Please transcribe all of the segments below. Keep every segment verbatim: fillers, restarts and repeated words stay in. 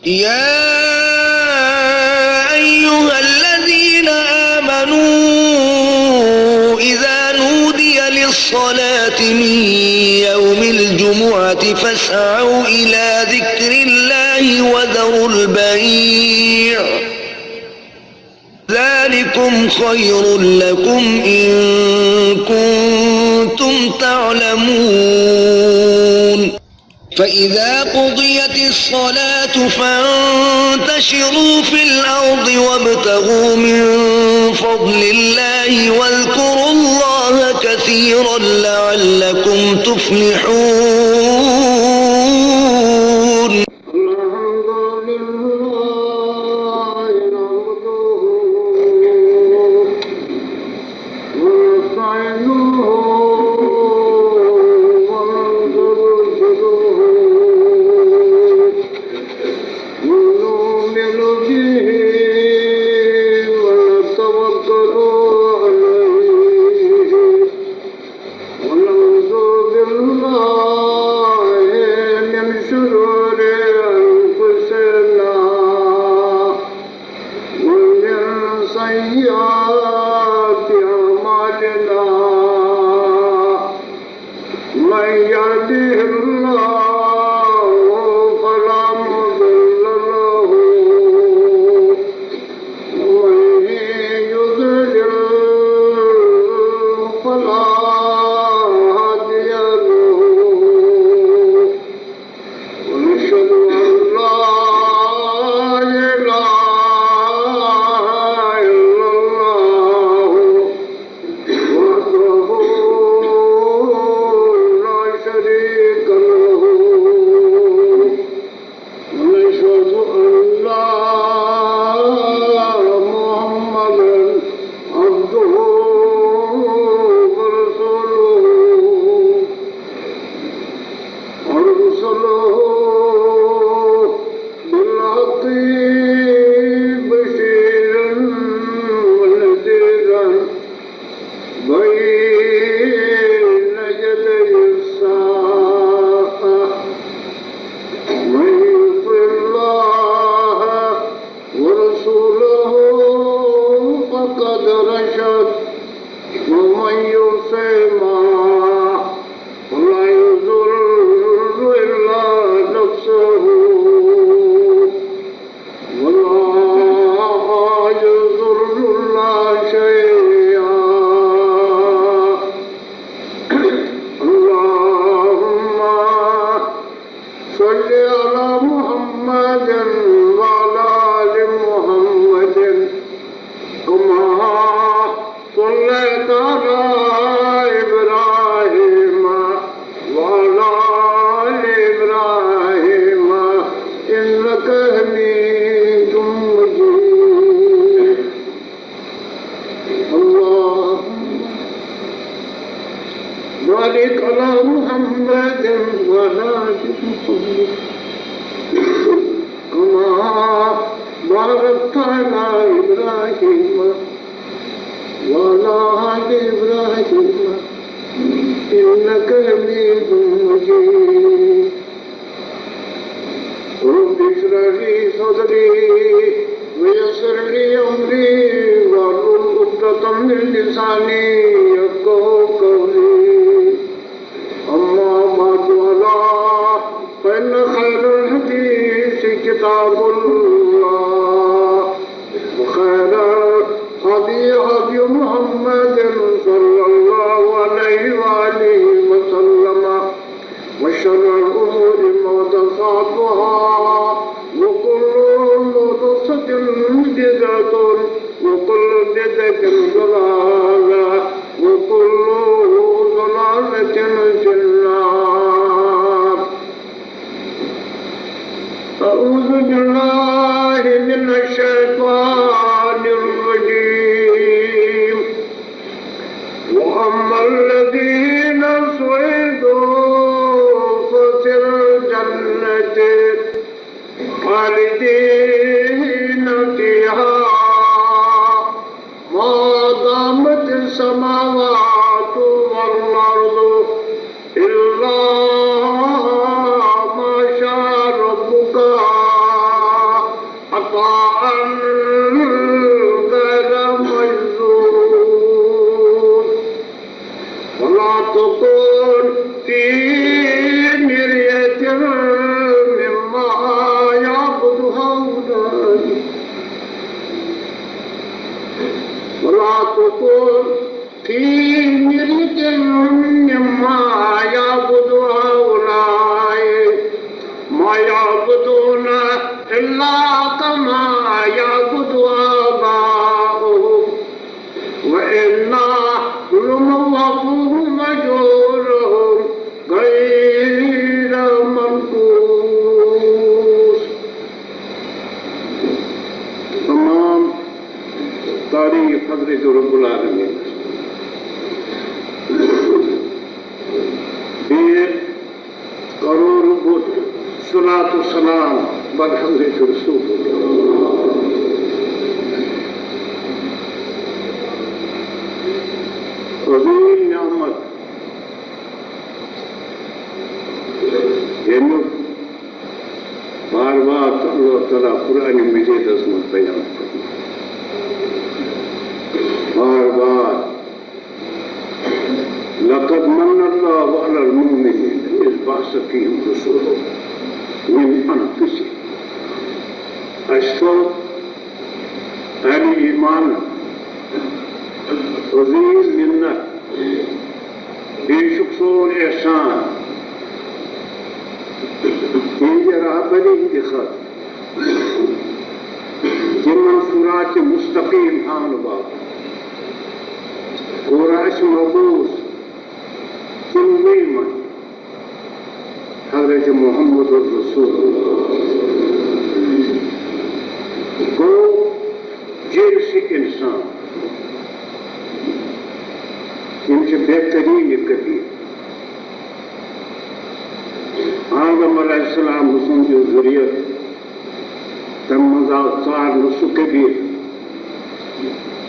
يا أيها الذين آمنوا إذا نودي للصلاة من يوم الجمعة فاسعوا إلى ذكر الله وذروا البيع، ذلكم خير لكم إن كنتم تعلمون. فإذا قضيت الصلاة فانتشروا في الأرض وابتغوا من فضل الله واذكروا الله كثيرا لعلكم تفلحون. الحمد لله نحمده ونستعينه ونسترشده ونؤمن به ونتوكل عليه ونعوذ بالله من شرور أنفسنا ومن سيئات أعمالنا. من يهده الله فلا مضل له ومن يضلل فلا هادي له. ونشهد أن لا إله إلا الله وحده لا شريك له. ونشهد أن محمدا عبده ورسوله. أرسله بالحق بشيرا ونذيرا بين يدي الساعة. من يطع الله ورسوله فقد رشد ومن يعصهما فلا يضر إلا نفسه ولا يضر الله شيئا. اللهم صل على محمد وعلى آل محمد كما صليت على إبراهيم وعلى آل إبراهيم إنك حميد مجيد. اللهم بارك على محمد وعلى آل محمد كما باركت على إبراهيم وعلى آل إبراهيم إنك حميد مجيد. رب اشرح لي صدري ويسر لي أمري واحلل عقدة من لساني يفقهوا قولي. أما بعد، ألا فإن خير الحديث كتاب الله وخير الهدي هدي محمد صلى الله عليه وآله وسلم وشر الأمور محدثاتها وكل محدثة بدعة وكل بدعة ضلالة وكل ضلالة في النار. أعوذ بالله من الشيطان الرجيم. وأما الذين سعدوا ففي الجنة خالدين فيها ما دامت السماوات والأرض إلا ما شاء ربك مما يعبد هؤلاء، ما يعبدون إلا كما يعبد آباؤهم، وإنا لموفوهم أجورهم غير منقوص۔ تمام تعریف حضرت رب العالمین۔ بیٚیہِ کروڑ رۄپیہِ صلات و سلام بر حضرت رسول اللہ۔ عظیم نعمت، ییٚمیُک بار بار اللہ تعالیٰ قرآن مجیدس منٛز بیان فرماوان۔ بار بار، لقد من الله على المؤمنين إذ بعث فيهم رسولا من أنفسهم۔ اَسہِ تھوٚو اہلِ ایمان عظیم منت، بے شک سون احسان، تِہنٛدِ رہبری ہٕنٛدِ خٲطرٕ، تِمن صراط مستقیم ہاونہٕ باپتھ کوٚر اَسہِ مبعوث تِموٕے منٛز حضرت محمد رسول اللہ۔ گوٚو جنس انسان، یِم چھِ بہتریٖن قبیٖل۔ آدم علیہ السلام سُنٛد یُس ذُریت، تَمہِ منٛز آو ژارنہٕ سُہ قبیٖل،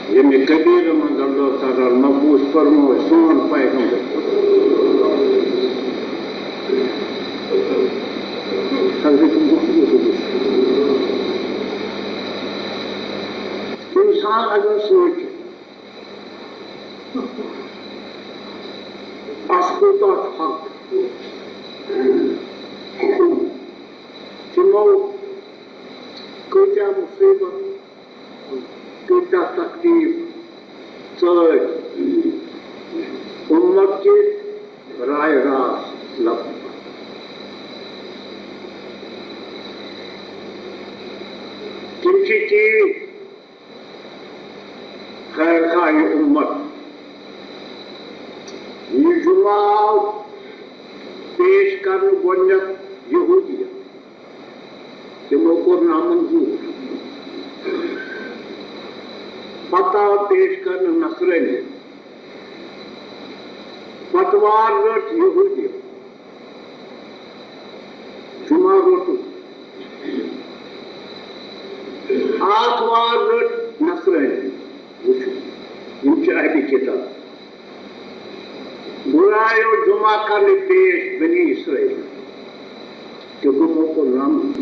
ییٚمہِ قبیٖلہٕ منٛز اللہ تعالیٰ مبعوث فرموو سون پیغمبر۔ حضرت محمد۔ انسان اگر سونچہِ، اَسہِ کوٗتاہ چھُ حق، تِمو کۭتیٛاہ مُصیٖبت، کۭتیٛاہ تکلیٖف ژٲلۍ اُمت کہِ راے راس لَبنہٕ۔ تِم چھِ چیٖز، خیر خواہ اُمت، یہِ جمعہ آو پیش کرنہٕ گۄڈٕنیتھ یہودیت، تِمو کوٚر نامنظوٗر۔ پتہٕ آو پیش کرنہٕ نصرٲنی، پتہٕ وار رٔٹ یہودیت۔ جمعہ روٚٹُکھ۔ آتھوار رٔٹ نصرٲنی۔ وٕچھِو، یِم چھِ اہلِ کِتاب۔ بہٕ آیو جمعہ کرنہِ پیش بنی اسرائیل۔ تہِ گوٚو موقع نام۔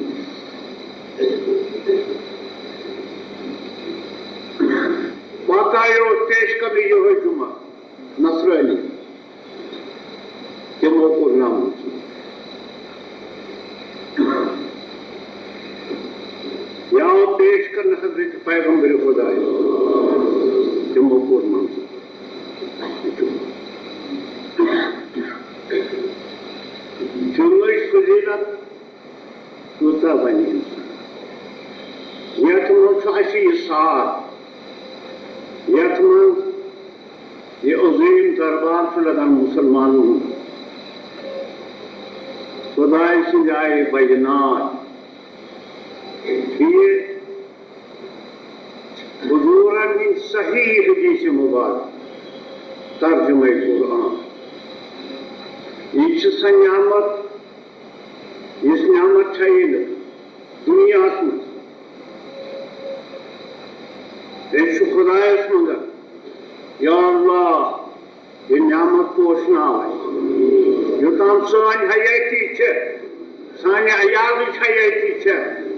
پتہٕ آیو پیش کرنہِ یِہوٚے جمعہ نصرٲنی۔ تِمو کوٚر نامنظوٗر۔ یا پیش کرنہٕ حضرت پیغمبر خدایہِ، تِمو کوٚر منظوٗر۔ جمعٕچ فضیلت کوٗتاہ بَنہِ اِنسان؟ یَتھ منٛز چھُ اَسہِ یہِ ساتھ، یَتھ منٛز یہِ عظیٖم دربار چھُ لگان مُسلمانَن ہُنٛد۔ خۄداے سٕنٛدِ آیہِ بینات، یہِ حضوٗرَن ہٕنٛدۍ صحیح حدیث مبارک، ترجمہ قرآن۔ یہِ چھِ سۄ نعمت، یُس نعمت چھَیی نہٕ دُنیاہَس منٛز۔ أسۍ چھِ خۄدایَس منٛگان، یا اللہ، یہِ نعمت پوشناو اَسہِ۔ یوٚتام سٲنۍ حیٲتی چھِ، سانہِ عیالٕچ حیٲتی چھِ،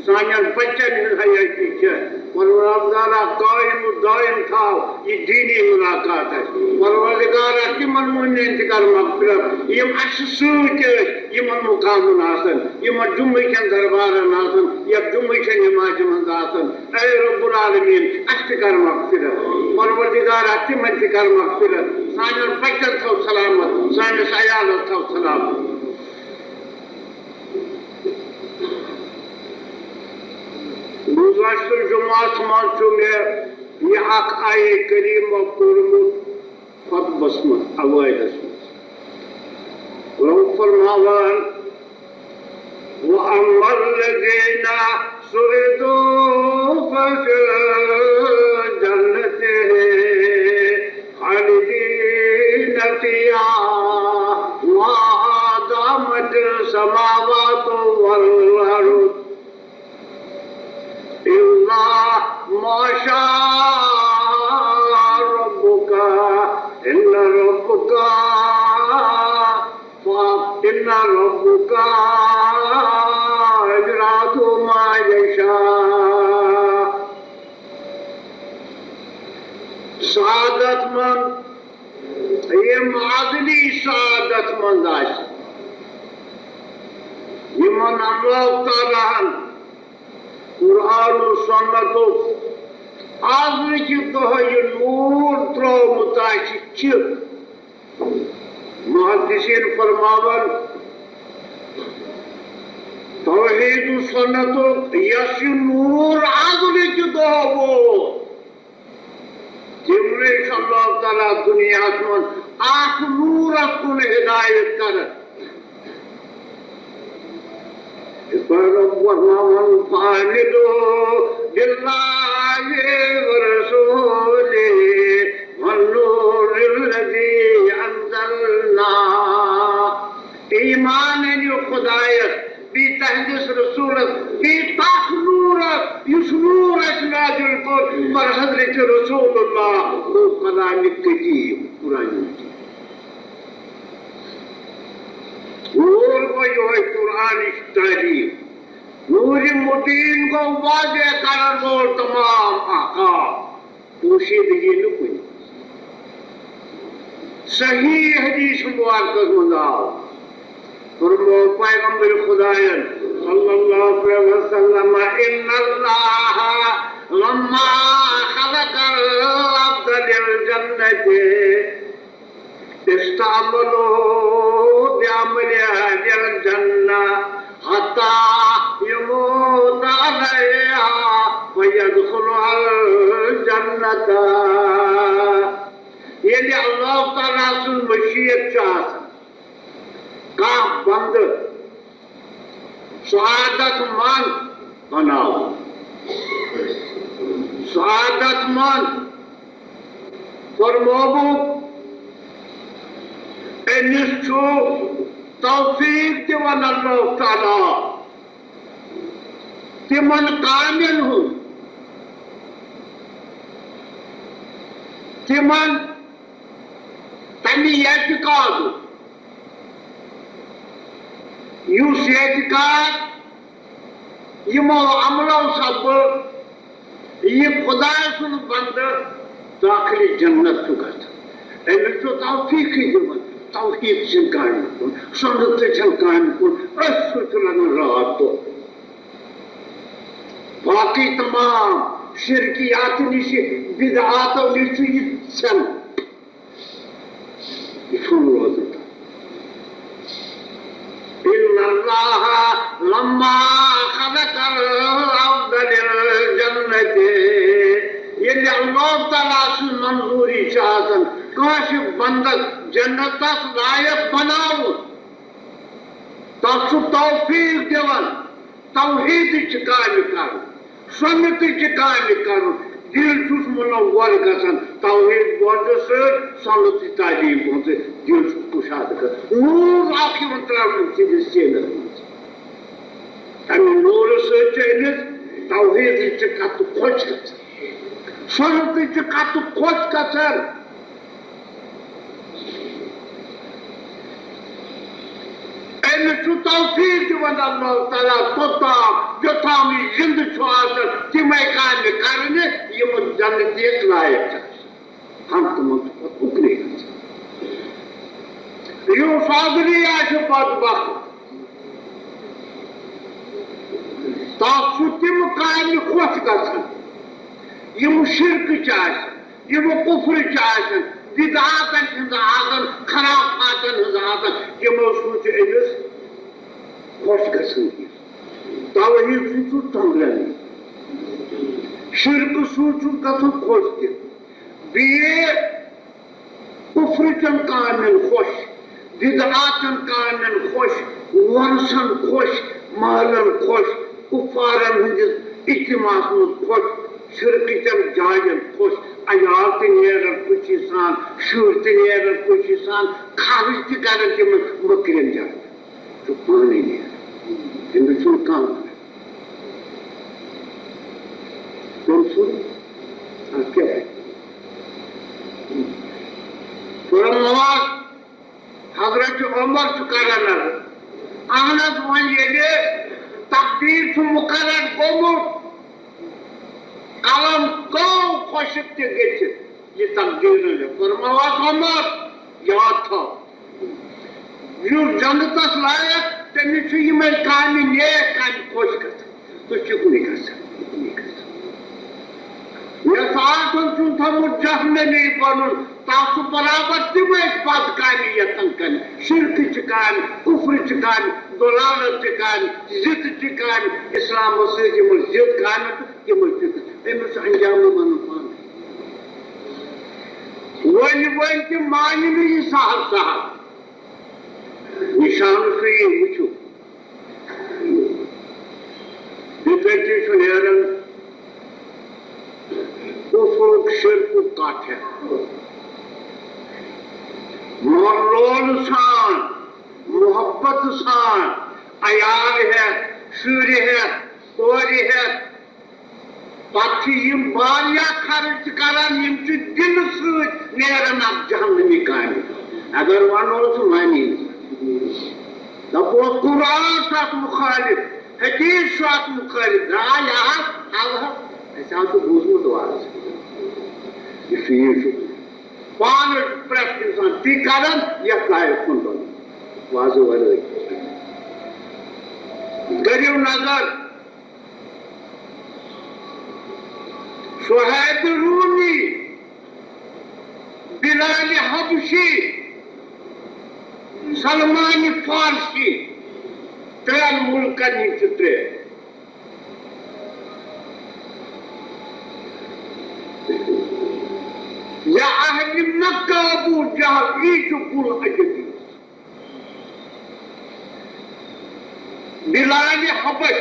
سانٮ۪ن بچن ہٕنٛز حیٲتی چھِ، پروردگارا، قٲیِم و دٲیِم تھاو یہِ دیٖنی مُلاقات اَسہِ۔ پروردگارا، تِمن مُمِنن تہِ کر مغفرت، یِم اَسہِ سۭتۍ ٲسۍ یِمن مُقامن آسن، یِمن جُمعہٕ کٮ۪ن دربارن آسن، یَتھ جُمعہٕ کٮ۪ن نمازِ منٛز آسن۔ اے رب العالمین، اَسہِ تہِ کر مغفرت۔ پروردگارا، تِمن تہِ کر مغفرت۔ سانٮ۪ن بچن تھاو سلامت، سٲنِس عیالس تھاو سلامت۔ گُذشتہٕ جمعس منٛز چھُ مےٚ یہِ اکھ آیے کریمہ پوٚرمُت خطبس منٛز، اوائلس منٛز۔ رۄب فرماوان، وَأَمَّا الَّذِينَ سُعِدُوا فَفِي الْجَنَّةِ خَالِدِينَ فِيهَا مَا دَامَتِ السَّمَاوَاتُ وَالْأَرْضُ إِلَّا مَا شَاءَ رَبُّكَ إِنَّ رَبَّكَ فإن ربك يفعل ما يشاء۔ سعادت مند، یِم عدلی سعادت مند آسہِ، یِمن اللہ تعالیٰ ہن قرآن و سنتُک آزٕکہِ دۄہ یہِ نوٗر ترٛوومُت آسہِ، چھِ محدثین فرماوان، توحید و سنتُک یس یہِ نوٗر آزٕکہِ دۄہ ووت، تِمنٕے چھُ اللہ تعالیٰ دُنیاہس منٛز اکھ نوٗرس کُن ہدایت کران۔ یِتھ پٲٹھۍ رۄب فرماوان، فآمنوا باللہ ورسولہ والنور الذی انزلنا۔ ایمان أنِو خدایس، بیٚیہِ تہنٛدِس رسولس، بیٚیہِ تتھ نوٗرس، یُس نوٗر اَسہِ نازل کوٚر، پر حضرت رسول اللہ گوٚو کلامِ قدیم، قرآن مجید۔ نوٗر گوٚو یِہوٚے قرآنٕچ تعلیٖم۔ نوٗرِ مُبیٖن گوٚو واضح کرن وول تمام احکام۔ پوشیدگی نہٕ کُنہِ۔ صحیح حدیث مبارکس منٛز آو، فرموو پیغمبر خداین صلی اللہ علیہ وسلم، ان اللہ لما خلق العبد للجنة استعمله بعمل أهل الجنة حتى يموت عليها فيدخلها الجنة۔ ییٚلہِ اللہ تعالیٰ سٕنٛز مشیت چھِ آسان، کانٛہہ بندٕ سعادت مند بناوُن۔ سعادت مند فرمووُکھ، أمِس چھُ توفیق دِوان اللہ تعالیٰ تِمن کامٮ۪ن ہُنٛد، تِمن تَمہِ اعتقادُک، یُس اعتقاد یِمو عملو سببہٕ یہِ خدایہِ سُنٛد بندٕ داخلِ جنت چھُ گژھان۔ أمِس چھُ توفیٖقٕے دِوان توحیٖد چٮ۪ن کامہِ کُن، سُنتہٕ چٮ۪ن کامہِ کُن۔ أتھۍ سۭتۍ چھُ لگان راتھ دۄہ۔ باقٕے تمام شرکیاتو نِش، بدعاتو نِش چھُ یہِ ژھٮ۪نان۔ یہِ چھُنہٕ روزُن۔ ان اللہ لما خلق العبد للجنة، ییٚلہِ اللہ تعالیٰ سٕنٛز منظوٗری چھِ آسان کٲنٛسہِ بندس جنتس لایق بناوُن، تس چھُ توفیٖق دِوان توحیٖدٕچ کامہِ کرُن، سُنتٕچ کامہِ کرُن۔ دِل چھُس منور گژھان توحیٖد بوزنہٕ سۭتۍ، سُنتٕچ تعلیٖم بوزنہٕ سۭتۍ۔ دِل چھُ کُشاد گژھان۔ نوٗر اکھ یِوان تراونہٕ أمۍ سٕنٛدِس سیٖنس منٛز۔ تَمہِ نوٗرٕ سۭتۍ چھِ أمِس توحیٖدٕچ کتھ خۄش گژھان، سُنتٕچ کتھ خۄش گژھان۔ أمِس چھُ توفیٖق دِوان اللہ تعالیٰ توٚتام، یوٚتام یہِ زِندٕ چھُ آسان، تِمے کامہِ کرنہِ، یِم جنتیت لایق چھِ آسان۔ ہم تِمن چھُ پتہٕ اُکنُے گژھان۔ یُس آزری آسہِ بدبخت، تَس چھُ تِم کامہِ خۄش گژھان، یِم شرکٕچ آسن، یِم کُفرٕچ آسن، بدعاتن ہٕنٛز آسان، خرافاتن ہٕنٛز آسان، تِمو سۭتۍ چھُ أمِس خۄش گژھان۔ توحید سۭتۍ چھُ ٹۄنٛگران۔ شرکہٕ سۭتۍ چھُ گژھان خۄش تہِ۔ بیٚیہِ کفرٕچن کامٮ۪ن خۄش، بدعاتن کامٮ۪ن خۄش، وۄرثن خۄش، مالن خۄش، کفارن ہٕنٛدِس اجتماعس منٛز خۄش، شرکٕچن جاین خۄش، عیال تہِ نیرن خوشی سان، شُرۍ تہِ نیرن خوشی سان، خرٕچ تہِ کرن تِمن مٔکرٮ۪ن جاین۔ چھُ پانے نیران، تٔمِس چھُنہٕ کانٛہہ ونان۔ تٔمۍ سُنٛد اَتھ کیٛاہ بَنہِ؟ فرمووُس، حضرت عمر چھُ کران عرض، اہن حظ، وۄنۍ ییٚلہِ تقدیٖر چھُ مُقرر گوٚمُت، قلم گوٚو خۄشٕک تہِ گٔژھِتھ، یہِ تقدیٖر نہٕ۔ فرماوُس عمر، یاد تھاو، یُس جنتس لایق، تٔمِس چھُ یِمے کامہِ، نیک کامہِ خۄش گژھان۔ تُہۍ چھِو کُنہِ گژھان، کُنہِ گژھان۔ یَتھ آٹھن چھُن تھوٚمُت جہنمی بَنُن، تَتھ چھُ برابر تِمے بد کامہِ یَژھان کَرنہِ۔ شرکٕچہِ کامہِ، کُفرٕچہِ کامہِ، ضلالتچہِ کامہِ، ضدٕچہِ کامہِ، اِسلامَس سۭتۍ یِمَن ضد کامہِ تہٕ تِمَن تہِ۔ أمِس چھُ انجام وَنُن پانَے۔ وۄنۍ، وۄنۍ تہِ مانہِ نہٕ یہِ سہل سہل۔ نِشانہٕ چھُ یہِ، وٕچھِو۔ بِدعتی چھُ نیران کُفرُک، شرکُک کَتھ ہٮ۪تھ۔ مگر لولہٕ سان، محبت سان، عیال ہٮ۪تھ، شُرۍ ہٮ۪تھ، کورِ ہٮ۪تھ، پتہٕ چھِ یِم واریاہ خرٕچ کران، یِم چھِ دِلہٕ سۭتۍ نیران اَتھ جہنمی کامہِ۔ اگر وَنو، سُہ مانی نہٕ۔ دَپوس، قرآن چھُ اَتھ مُخٲلِف، حدیث چھُ اَتھ مُخٲلِف۔ درٛاے یہِ حظ، اَلہٕ حظ، اَسہِ حظ چھُ بوٗزمُت وعظ۔ یہِ چھُ، یہِ چھُ پانہٕ پرٛٮ۪تھ اِنسان تی کران، یَتھ لایق چھُنہٕ بَنُن وعظٕ وَرٲے۔ کٔرِو نظر، صہیب رومی، بلال حبشی، سلمان فارسی، ترٛٮ۪ن مُلکن ہٕنٛدۍ چھِ ترٛےٚ۔ یا اہل مکہ ابو جہل، یی چھُ کُل اجدی۔ بلال حبش،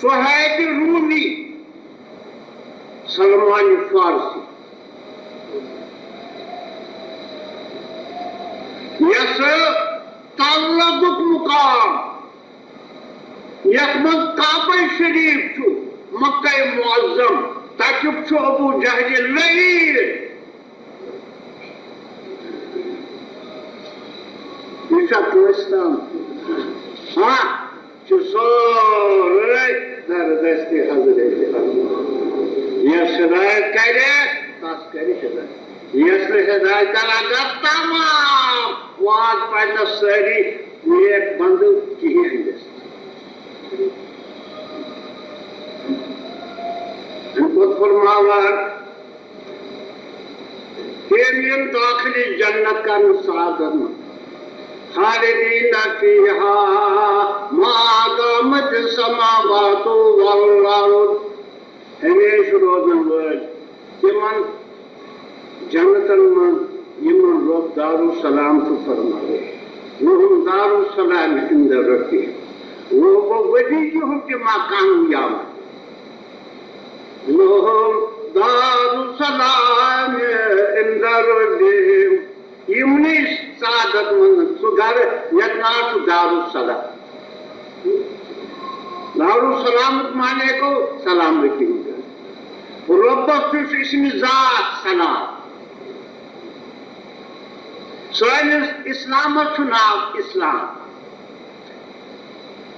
صہیب رومی، سلمان فارسی۔ یس تعلقُک مقام، یتھ منٛز کعبہ شریف چھُ، مکہ معظم، تتیُک چھُ ابو جہل لعین۔ یہِ چھا کٲنٛسہِ تام؟ ہاں، چھُ سورُے زبردستی حضرت علی۔ یس ہدایت کرِ، تس کرِ ہدایت۔ یس نہٕ ہدایت کرِ، اگر تمام وعظ پرنس سٲری نیک بندٕ کِہیٖنۍ گژھِ۔ اَمہِ پتہٕ فرماوان، تِم یِن دٲخلہِ جنت کرنہٕ سعادت منٛز۔ خالدین فیہا ما دامت السماوات والارض۔ ہمیشہٕ روزن وٲلۍ تِمن جنتن منٛز، یِمن رۄب دارالسلام چھُ فرماوان۔ لہم دارالسلام عند ربہم۔ وُہ ؤری یِہُنٛد تہِ مکان یاوٕ۔ لہم دارالسلام عند ربہم۔ یِمنٕے سعادت منٛز سُہ گرٕ یتھ ناو چھُ دارالسلام۔ دارالسلامُک معنی گوٚو سلامتی ہُنٛد گرٕ۔ رۄبس چھُ اسمِ ذات سلام۔ سٲنِس اسلامس چھُ ناو اسلام۔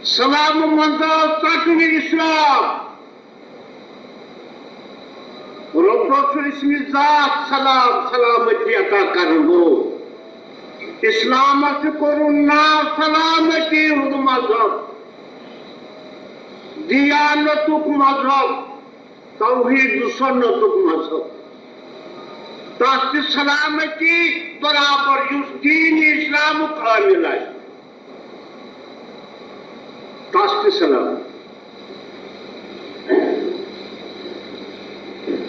سلامہٕ منٛز آو ژٹنہٕ اسلام۔ رۄبس چھُ اسمِ ذات سلام، سلامتی عطا کرن وول۔ اسلامس تہِ کوٚرُن ناو سلامتی ہُنٛد مذہب، دیانتُک مذہب، توحید و سنتُک مذہب۔ تَس تہِ سلامتی برابر یُس دیٖن اسلامُک عامل آسہِ۔ تَس تہِ سلامتی۔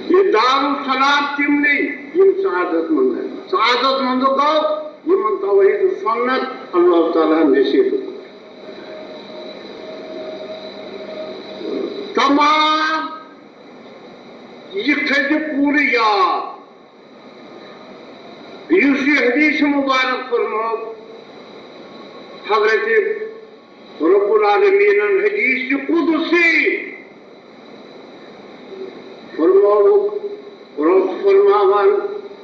یہِ دارالسلام تِمنٕے یِم سعادت مند ٲسۍ۔ سعادت مند گوٚو یِمن توحید و سنت اللہ تعالیٰ ہن نصیب کوٚر۔ تمام یہِ تھٲیزِ پوٗرٕ یاد۔ یُس یہِ حدیث مبارک فرموو حضرت رب العالمینن، حدیث قدسی فرمووُکھ، رب فرماوان،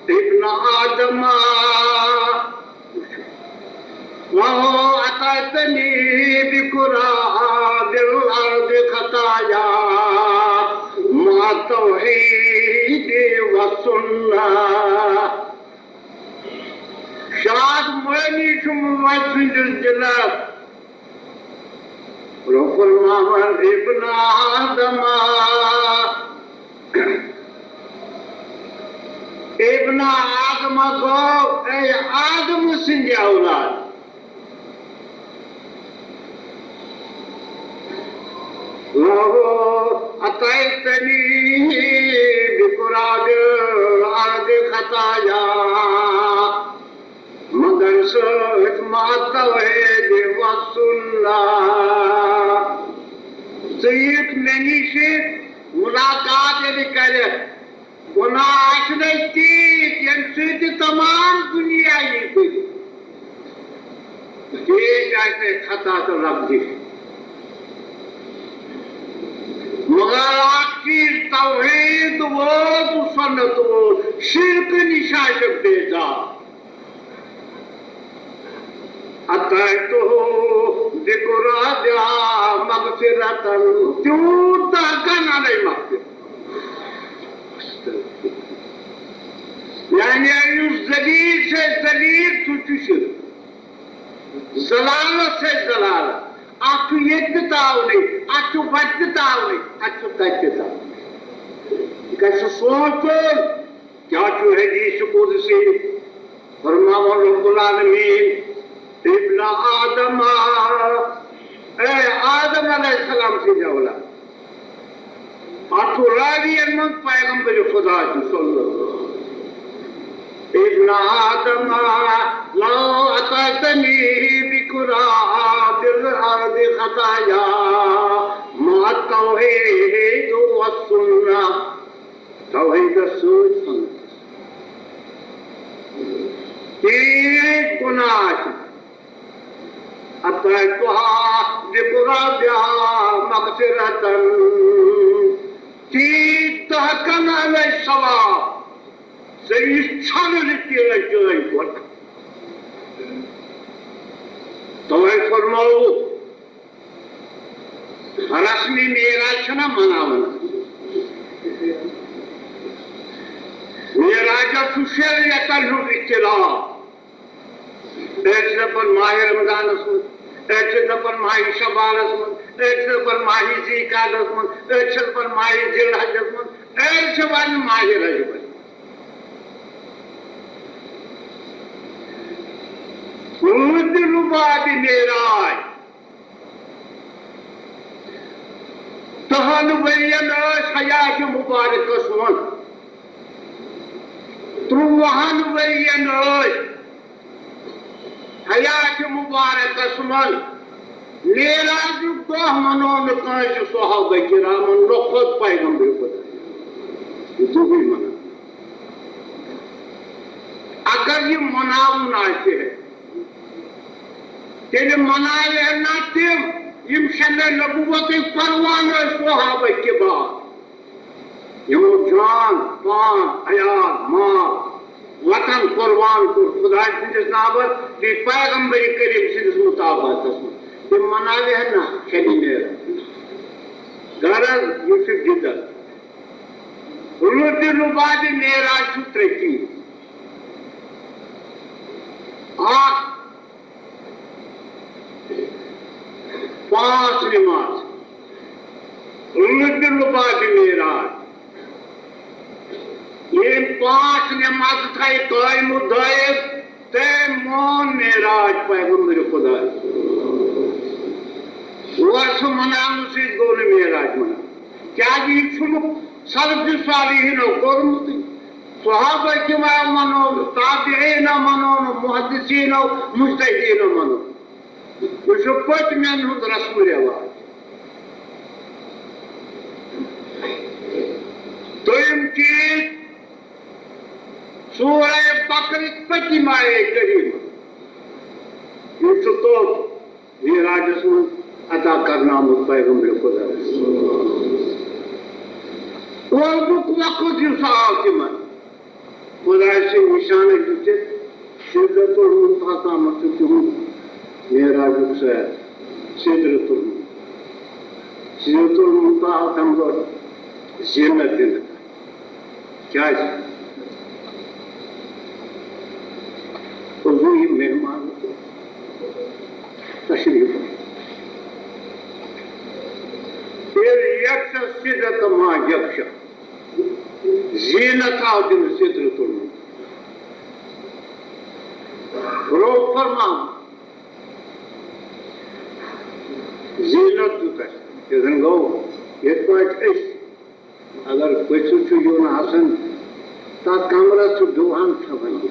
ابن آدم، وَلَوْ أَتَيْتَنِي بِقُرَابِ الْأَرْضِ خَطَايَا مَعَ التَّوْحِيدِ وَالسُّنَّةِ۔ شاد معنی چھُ مُمَت سٕنٛدِس دِلس۔ رۄب فرماوان، ابن آدم، ابن آدم گوٚو، اے آدم سٕنٛدِ اولاد۔ لو أتيتني بقراب الأرض خطايا، مگر سۭتۍ مع التوحید والسنة۔ ژٕ یِکھ مےٚ نِش ملاقات ییٚلہِ کَرَکھ، گۄناہ آسہِ نہٕ تیٖتۍ، ییٚمہِ سۭتۍ تمام دُنیا یی بٔرِتھ۔ تیٖتۍ آسہِ نہٕ خطا تہٕ لفظی۔ مگر اکھ چیٖز، توحید وول تہٕ سنت وول، شرکہٕ نِش آسہِ بیزار۔ أتيته بقرابها مغفرة، تیوٗتاہ کَنالے مغفرت۔ یعنی یُس ذلیل سے ذلیل، سُہ چھُ شرک۔ ذلالت سے ذلالت۔ اَتھ چھُ ییٚتہِ تہِ تاونٕے، اَتھ چھُ وَتہِ تہِ تاونٕے، اَتھ چھُ تَتہِ تہِ تاونٕے۔ یہِ گژھِ سونٛچُن۔ کیا چھُ حدیث قدسی؟ فرماوان رب العالمین، ابن آدم، اے آدم علیہ السلام سٕنٛدۍ اولاد۔ اتھ چھُ راوین منٛز پیغمبر خدا چھُ صلی اللہ علیہ وسلم۔ ابن آدم، لو أتيتني بقراب الأرض خطايا مع التوحيد والسنة۔ توحیدس سۭتۍ سنتس۔ تیٖتۍ گۄناہ آسن۔ أتيتها بقرابها مغفرة۔ تیٖتۍ دَہ کَنالے ثواب۔ ژےٚ یُس ژھٮ۪نہٕ نہٕ تیٖژ چٲنۍ گۄناہ۔ توے فرمووُکھ، رسم معراج چھنا مناوان۔ معراجس چھُ شریعتن ہُنٛد اختلاف۔ أڑۍ چھِ دپان ماہِ رمضانس منٛز، أڑۍ چھِ دپان ماہِ شوالس منٛز، أڑۍ چھِ دپان ماہِ ذی قعدس منٛز، أڑۍ چھِ دپان ماہِ ذی الحجس منٛز، أڑۍ چھِ ونان ماہِ رجبس منٛز۔ روٗد لُبابِ معراج۔ دَہَن ؤرین ٲسۍ حیاتِ مُبارکس منٛز، ترٛۆوُہَن ؤرین ٲسۍ حیاتِ مُبارکس منٛز۔ معراجُک دۄہ منوو نہٕ کٲنٛسہِ صحابہ کرامن، نہ خۄد پیغمبر خدا۔ یہِ دۄہٕے مناو۔ اگر یہِ مناوُن آسہِ ہے، تیٚلہِ مناوِ ہن نا تِم، یِم شمع نبوتٕکۍ پروان ٲسۍ صحابہ کبار، یِمو جان، پان، عیال، مال، وطن قربان کوٚر خداے سٕنٛدِس ناوس، بیٚیہِ پیغمبر کریم سٕنٛدِس مطابعتس منٛز۔ تِم مناوِ ہن نا شبِ معراج۔ غرض، یہِ چھُ بدعت۔ روٗد لُبابِ معراج چھُ ترٛےٚ چیٖز۔ اکھ، پانٛژھ نماز، روٗد لُبابِ معراج۔ ییٚمۍ پانٛژھ نٮ۪مازٕ تھایہِ قٲیِم و دٲیِم، تٔمۍ مون معراج پیغمبر خدا۔ اور سُہ مناونہٕ سۭتۍ گوٚو نہٕ معراج مناوُن۔ کیٛازِ یہِ چھُنہٕ سلف صالحیٖنو کوٚرمُتٕے۔ صحابہ کرام منوو نہٕ، تابعیٖنو منوو نہٕ، محدثیٖنو، مجتہدیٖنو منوو نہٕ۔ یہِ چھُ پٔتمٮ۪ن ہُنٛد رسم و رواج۔ دوٚیِم چیٖز، سورہ بقرٕچ پٔتِم آیے کریمہ۔ یہِ چھُ تحفہٕ معراجس منٛز عطا کرنہٕ آمُت پیغمبر خدا۔ اورمُک وقت یُس آو تِمن، خدای سٕنٛدۍ نِشانہٕ دِتِتھ، سِدرۃ المنتہا تامَتھ چھُ تِہُنٛد معراجُک سیر۔ سِدرۃ المنتہا، سِدرۃ المنتہا تَمہِ دۄہ زینت دِنہٕ۔ کیٛازِ؟ عظیٖم مہمان تشریٖف۔ ییٚلہِ یکشاہ سِدرۃ ما یکشاہ۔ زینت آو دِنہٕ سِدرۃ المنتہا۔ روٚف فرماو۔ زینت دیُت اَسہِ۔ یہِ زَن گوٚو، یِتھ پٲٹھۍ أسۍ اگر پٔژھِس چھُ یُن آسان، تَتھ کَمرَس چھُ دُعاہَن تھاوان،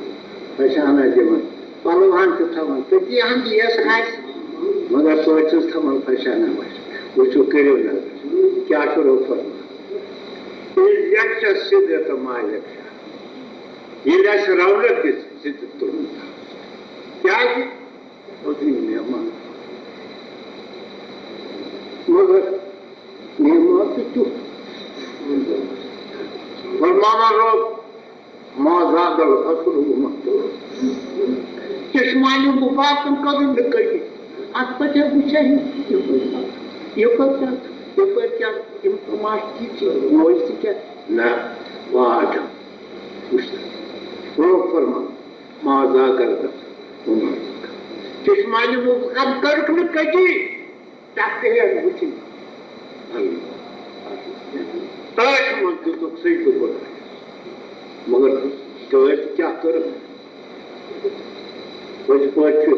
فشانہ دِوان، پَلوہَن چھُ تھاوان، تٔتی ہَن تہِ یَس آسہِ، مگر توتہِ چھِس تھاوان فشانہ وَش۔ وٕچھِو، کٔرِو نظر، کیٛاہ چھُ روٚف فرماوان۔ ییٚلہِ یَکشاہ سِدرۃ ما یَکشاہ، ییٚلہِ اَسہِ رونق دِژ سِدرۃ المنتہا۔ کیٛازِ؟ عظیٖم مہمان۔ مگر مہمان تہِ کیُتھ؟ فرماوان روٚف، ما زاغ البصر وما طغى۔ چشمانِ مبارکن کٔرٕن نہٕ کٔمی۔ اَتھ پٮ۪ٹھ ہے وٕچھے نہٕ یَپٲرۍ، یَپٲرۍ کیٛاہ، یَپٲرۍ کیٛاہ یِم تماشہٕ چیٖز چھِ، موج تہِ کیٛاہ؟ نہ، واجہ۔ وٕچھ، روٚف فرمان، ما زاغ البصر وما طغى۔ چشمانِ مبارکن کٔرٕکھ نہٕ کٔمی۔ تَتھ تہِ ہیٚکھ وٕچھِتھ۔ تٔتھۍ منٛز دِتُکھ سجدٕ خۄدایَس۔ مگر دٲدۍ کیٛاہ کٔرٕکھ؟ پٔزۍ پٲٹھۍ چھُ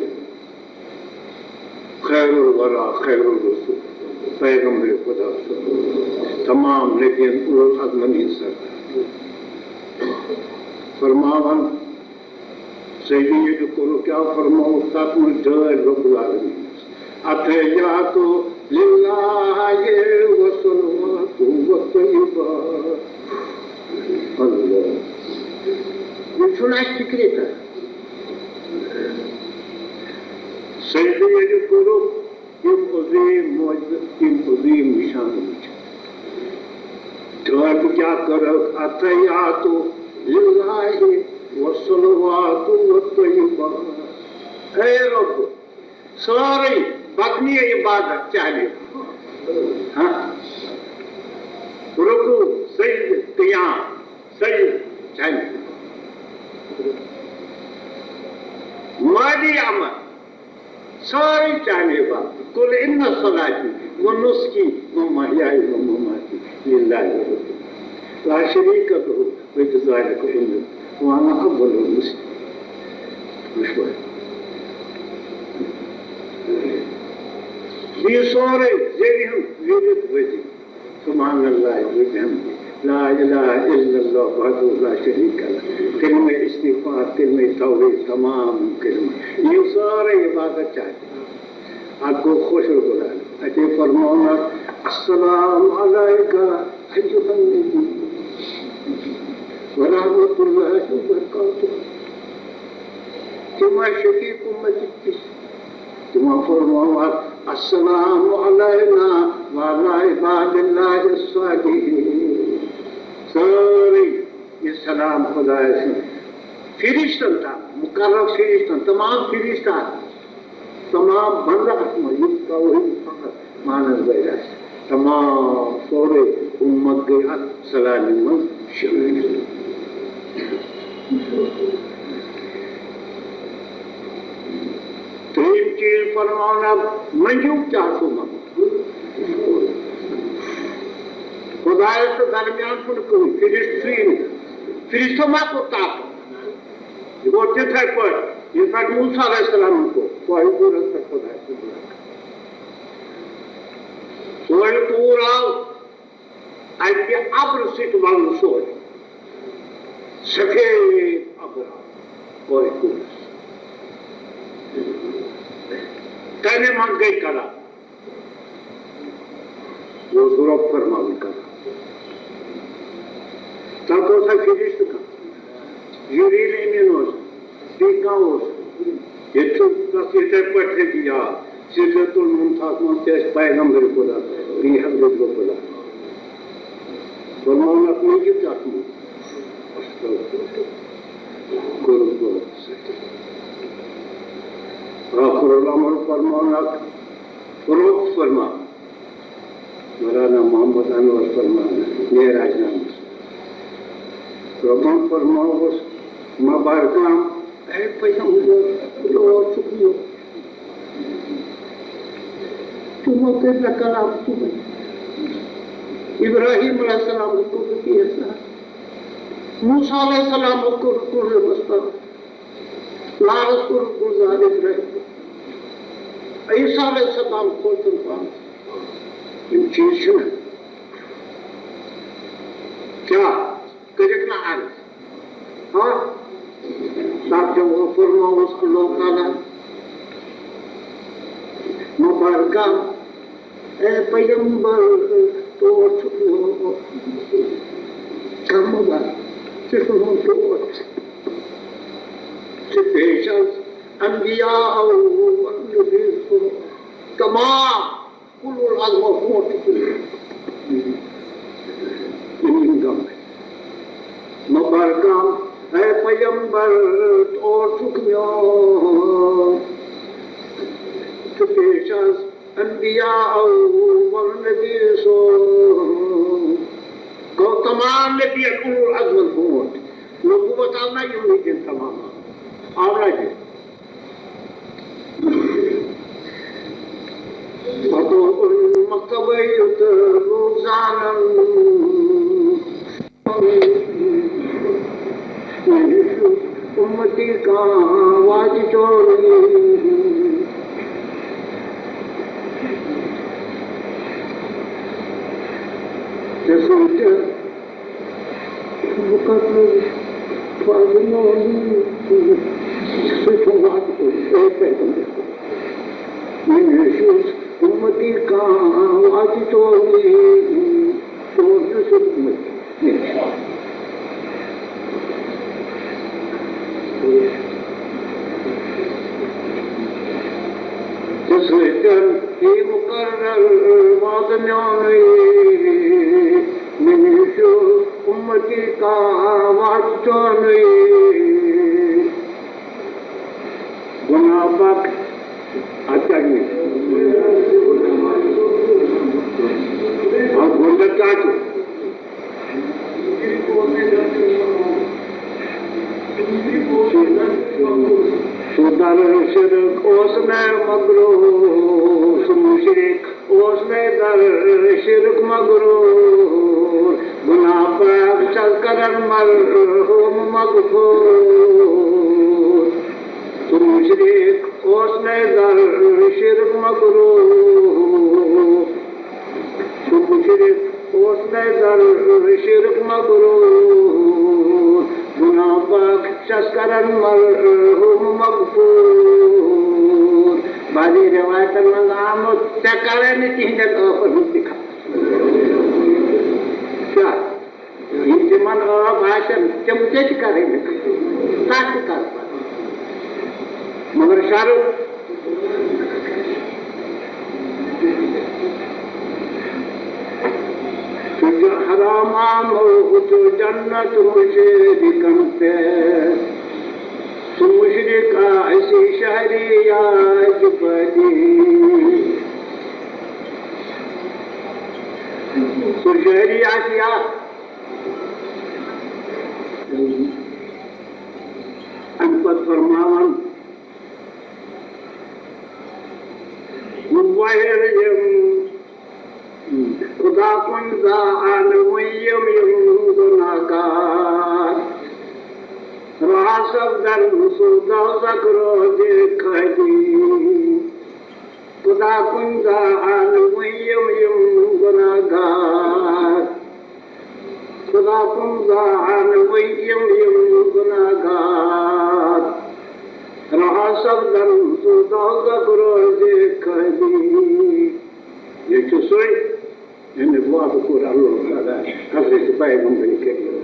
خیر الورا، خیر الرسول، پیغمبر خدا صلی اللہ علیہ وسلم، تمام نبیَن اولو العزمَن ہٕنٛدۍ سردار۔ فرماوان، سیدی ییٚلہِ کوٚرُکھ، کیٛاہ فرمووُکھ تَتھ منٛز؟ ڈٲلۍ رب العالمینَس۔ التحیات للہ والصلوات والطیبات۔ اللہ۔ یہِ چھُنہٕ اَسہِ فِکرِ تَران۔ سیدی ییٚلہِ کوٚرُکھ، تِم عظیٖم معجزٕ، تِم عظیٖم نِشانہٕ وٕچھِتھ۔ ڈٲلۍ کیٛاہ کٔرٕکھ؟ التحیات للہ والصلوات والطیبات۔ اے رب، سٲرٕے بدنی عبادت چانہِ۔ ہاں۔ رکوع، سجدٕ، قیام، سجدٕ چانہِ۔ مٲلی عمل، سٲرٕے چانہِ عبادت۔ قل ان صلاتی و نسکی و محیای و مماتی للہ رب العالمین لا شریک لہ و بذالک امرت وانا اول المسلمین۔ وٕچھو۔ یہِ سورُے ذِکرِ ہُنٛد ورد وظیفہٕ۔ سبحان اللہ و بحمدہ، لا الہ الا اللہ وحدہ لا شریک لہ، کلمہ استغفار، کلمہ توحید، تمام کلمہ، یہِ سٲرٕے عبادت چھِ اَتہِ۔ اَتھ گوٚو خۄش رب العالمین۔ اَتے فرمووُن اَتھ، السلام علیک ایھا النبی و رحمۃ اللہ و برکاتہ۔ تِم ٲسۍ شفیع اُمتٕکۍ تہِ۔ تِمو فرموو اَتھ، السلام علینا وعلی عباد اللہ الصالحین۔ سٲرٕے یہِ سلام خۄدایَس سُنٛد۔ فرشتن تام، مقرر فرشتن، تمام فرشتہ، تمام بندہ اَتھ منٛز، یُس توحید فقط مانن وٲلۍ آسہِ، تمام سورُے اُمت گٔے اَتھ سلامہِ منٛز شٲمِل۔ ترٛیٚیِم چیٖز فرماونا، منٛگِو کیٛاہ چھُو منٛگُن۔ خۄدایَس تہٕ درمیان چھُنہٕ کٕہٕنۍ، فرشتہٕ چھُیی نہٕ۔ فرشتو ما کوٚر طاقت؟ یہِ گوٚو تِتھے پٲٹھۍ، یِتھ پٲٹھۍ موسیٰ علیہ السلامن کوٚر، کوہِ طورس پٮ۪ٹھ خۄداے سُنٛد مُلاقات۔ کوہِ طور آو اَکہِ اَبرٕ سۭتۍ وَلنہٕ سورُے۔ سفید اَبر آو کوہِ طورس۔ تَمہِ منٛز گٔے کلام۔ یہِ اوس رۄب فرماوٕنۍ کران۔ تَتھ اوس اَکھ فرشتہٕ کانٛہہ۔ جبریل امین اوس۔ بیٚیہِ کانٛہہ اوس۔ ییٚتہِ چھُ تَتھ یِتھَے پٲٹھۍ تھٲوِتھ یاد۔ سِدرَتُل مُنتہاہَس منٛز تہِ ٲسۍ پیغمبر خۄدا، بیٚیہِ حضرت خۄدا۔ فرماوُن اَتھ منٛز کیٛاہ چھُ اَتھ منٛز؟ کوٚرُکھ غلط۔ ٲخر الامر فرماوُن اَتھ۔ رۄب فرمان، مولانا محمد انور فرمان، معراج نامس۔ رۄبن فرماوُس، مبارکام، اے پیغمبر، یور چھُکھ یُن۔ تِمو کٔرۍ مےٚ کلام تِمے۔ ابراہیم علیہ السلام کوٚرُکھ یہِ احسان۔ موسیٰ علیہ السلام کوٚرُکھ، کوٚرُکھ مستر۔ لارس کوٚرُکھ گُلزار ابراہیم۔ عیسیٰ علیہ السلام کھوژُن پانس۔ یِم چیٖز چھِنہ۔ کیٛاہ؟ کٔرِکھ نہ عرض؟ ہاں؟ تَتھ جواب فرمووُس اللہ تعالیٰ، مبارکہ، اے پیغمبر، تور چھُکھ نہٕ کم بر، ژٕ چھُکھ نہٕ تور۔ ژٕ پیش از انبیاء و نبی، تمام اولو العزم و ہوں۔ مبارکام، اے پیغمبر، تور چھُکھ میون۔ ژٕ پیش از انبیاء و نبی سو۔ گوٚو تمام نبین اولو العزمن ہُنٛد۔ نبوت آو نہ یِمنٕے دِنہٕ تمام؟ آو نہ دِنہٕ؟ پتہٕ اوٚن مکتبے یُتھ لوٗکھ زانن۔ امتی کانٛہہ واتہِ چونٕے۔ ژےٚ سۭتۍ بہٕ کتھ منٛز فاضل محمد سۭتۍ چھُم واتُن۔ اے پیغمبر، مےٚ چھُس امتی کانٛہہ واتہِ چونٕے۔ چون چھُس امتی۔ ژےٚ سۭتۍ یی مُقرر وعدٕ میونُے، مےٚ نِش چھُ اُمتی کانٛہہ وعدٕ چونُے۔ گۄناہ پاک اَتہِ کَتہِ نِش؟ اَتھ گۄڈٕنٮ۪تھ کَتہِ؟ سُہ در شرک اوس مےٚ مغروٗر، سُہ مُشرِک اوس مےٚ در شرک مغروٗر۔ گۄناہ پاک چھَس کران مرحوٗم مغفوٗر۔ سُہ مُشرِک اوس مےٚ در شرک مغروٗر۔ سُہ مُشرِک اوس مےٚ در شرک مغروٗر۔ گۄناہ پاک چھَس کران مرحوٗم مغفوٗر۔ بعضی رِوایتَن منٛز آمُت، ژےٚ کَرَے نہٕ تِہِنٛدٮ۪ن ٲفَن ہُنٛد تہِ خاص۔ کیٛاہ؟ یِم تِمن ٲف آسن، تِم تہِ چھِ کرٕنۍ۔ تَتھ تہِ کر پتہٕ۔ مگر شرط، تُجھے حرام آمد جنت مشرکن پہ، سُہ مشرک آسہِ شہریت بدی۔ سُہ شہری آسہِ یا اَمہِ پتہٕ فرماوان، وۄنۍ یِم خدا کُن زانہٕ وۄنۍ یِم، یِم گۄناہ گار۔ رہا سپدن سُہ دوزخ روزِ خٲلی۔ خدا کُن زانہٕ وۄنۍ یِم، یِم گۄناہ گار۔ خدا کُن زانہٕ وۄنۍ یِم، یِم گۄناہ گار۔ رہا سپدن سُہ دوزخ روزِ خٲلی۔ یہِ چھُ سُے، ییٚمیُک وعدٕ کوٚر اللہ تعالیٰ حضرت پیغمبر کریم۔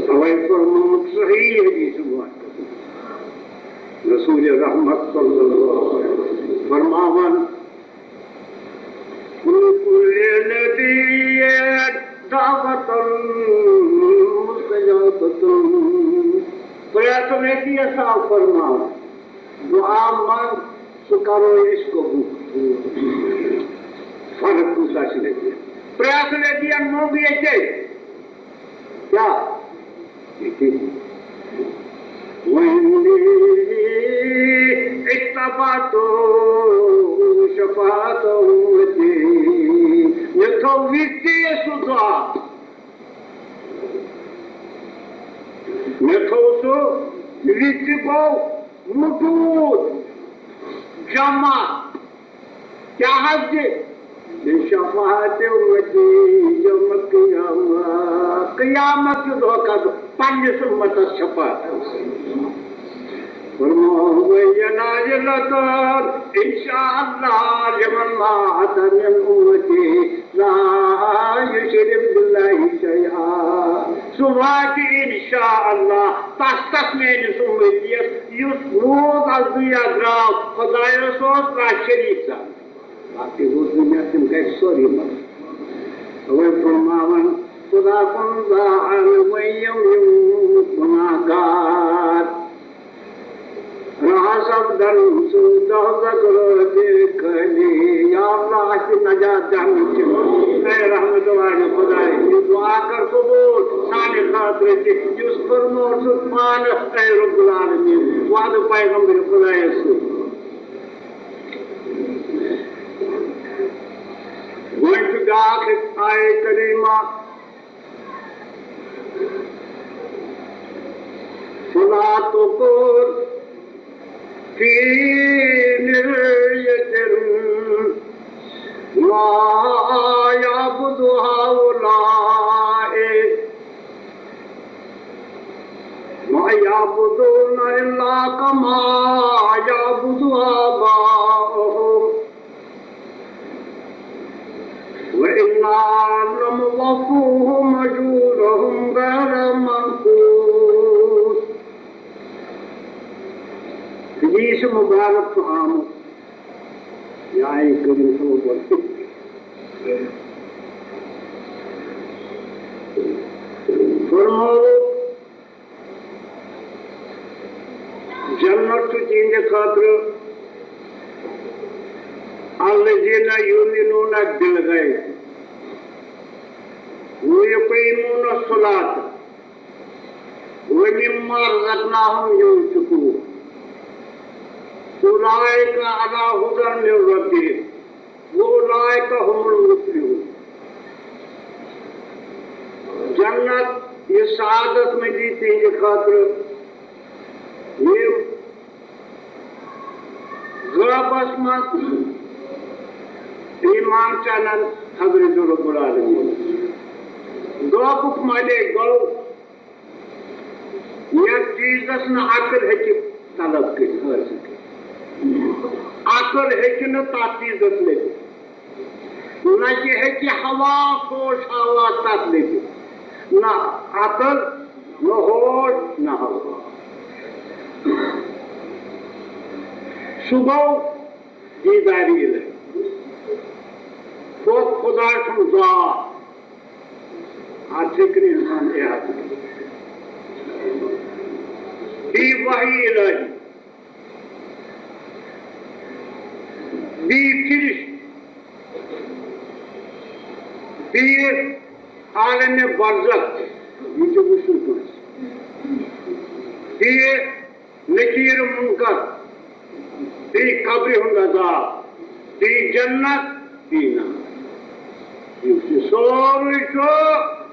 اوے فرمومُت صحیح حدیث مبارکس منٛز۔ رسول رحمت صلی اللہ علیہ وسلم فرماوان، لکل نبی دعوت مستجابۃ۔ پرٛٮ۪تھ نبی یَس آو فرماونہٕ، دُعا منٛگ، سُہ کرو أسۍ قبول۔ فرق کۭژاہ چھِ نبی۔ پرٛٮ۪تھ نبیَن منٛگ ییٚتے۔ کیٛاہ؟ ییٚتے۔ وَإِنِّي اجْتَبَعْتُ شَفَاعَتَ أُمَّتِي۔ مےٚ تھوٚو وِزِ تہِ سُہ دُعا۔ مےٚ تھوٚو سُہ وِزِ تہِ گوٚو موجود، جمع۔ کیٛاہ حظ دِ؟ بِشَفَاعَتِ أُمَّتِي یَوْمَ الْقِیَامَہ۔ قیامت کہِ دۄہ کَرٕ بہٕ پننِس اُمتَس شفاعت۔ فرموو، وَهِیَ نَازِلَةٌ اِنشاء اللہ لِمَنْ مَاتَ مِنْ أُمَّتِی لَا یُشْرِک بِاللہ شَیْئًا۔ سُہ واتہِ اِنشاء اللہ تَس، تَس میٛٲنِس اُمتی یَس، یُس روٗد اَتھ دُنیا درٛاو، خۄدایَس اوس تَس شریٖک زانان۔ باقٕے روٗد دُنیا، تِم گٔے سٲری مَرٕنۍ۔ اَوَے فرماوان، خدا کُن زانہٕ وۄنۍ یِم، یِم گۄناہ گار۔ رہا سپدن سُہ دوزخ روزِ خٲلی۔ یا اللہ، اَسہِ نجات جہنم کہِ منٛز۔ اے رحمت والے خدایا، یہِ دُعا کر قبوٗل سانہِ خٲطرٕ تہِ، یُس فرموو ژٕ پانہٕ، اے رب العالمین، وعدٕ پیغمبر خدایَس سۭتۍ۔ وۄنۍ چھُ بیٛاکھ آیے کریمہ، فَلَا تَكُن فِي مِرْيَةٍ مِمَّا يَعْبُدُ هَؤُلَاءِ، مَا يَعْبُدُونَ إِلَّا كَمَا يَعْبُدُ آبَاؤُهُمْ، وَإِنَّا لَمُوَفُّوهُمْ أُجُورَهُمْ غَيْرَ مَنْقُوصٍ۔ حدیث مبارک چھُ آمُت، یہِ آیہِ کٔرِتھ صلی اللہ علیہ وسلم۔ فرمووُکھ، جنت چھُ تِہنٛدِ خٲطرٕ، الذین یؤمنون بالغیب ویقیمون الصلاۃ ومما رزقناہم ینفقون، اولئک علی ھدی من ربہم وَأُولَٰئِکَ هُمُ الْمُفْلِحُونَ۔ جنت، یہِ سعادت مندی تِہنٛدِ خٲطرٕ، یِم غٲبس منٛز ایمان چھِ انان حضرت رب العالمین۔ غٲبُک معنی گوٚو، یتھ چیٖزس نہٕ عقل ہیٚکہِ طلب کٔرِتھ، حٲصِل کٔرِتھ۔ عقل ہیٚکہِ نہٕ تتھ چیٖزس لٔبِتھ۔ نہ تہِ ہیٚکہِ حواس، ہوش حواس تتھ لٔبِتھ۔ نہ عقل، نہ ہوش، نہ حواس۔ سُہ گوٚو دیدارِ الہی۔ خود خدا چھُنہٕ ذات۔ اتھ ہیٚکہِ نہٕ انسان احاطہٕ کٔرِتھ۔ بیٚیہِ وحی الہی، بیٚیہِ فرشتہٕ، بیٚیہِ عالمِ برزخ، یہِ تہِ وُچھ نہٕ کٲنٛسہِ۔ بیٚیہِ نکیر منکر، بیٚیہِ قبرِ ہُنٛد عذاب، بیٚیہِ جنت، بیٚیہِ نار۔ یُس یہِ سورُے چھُ،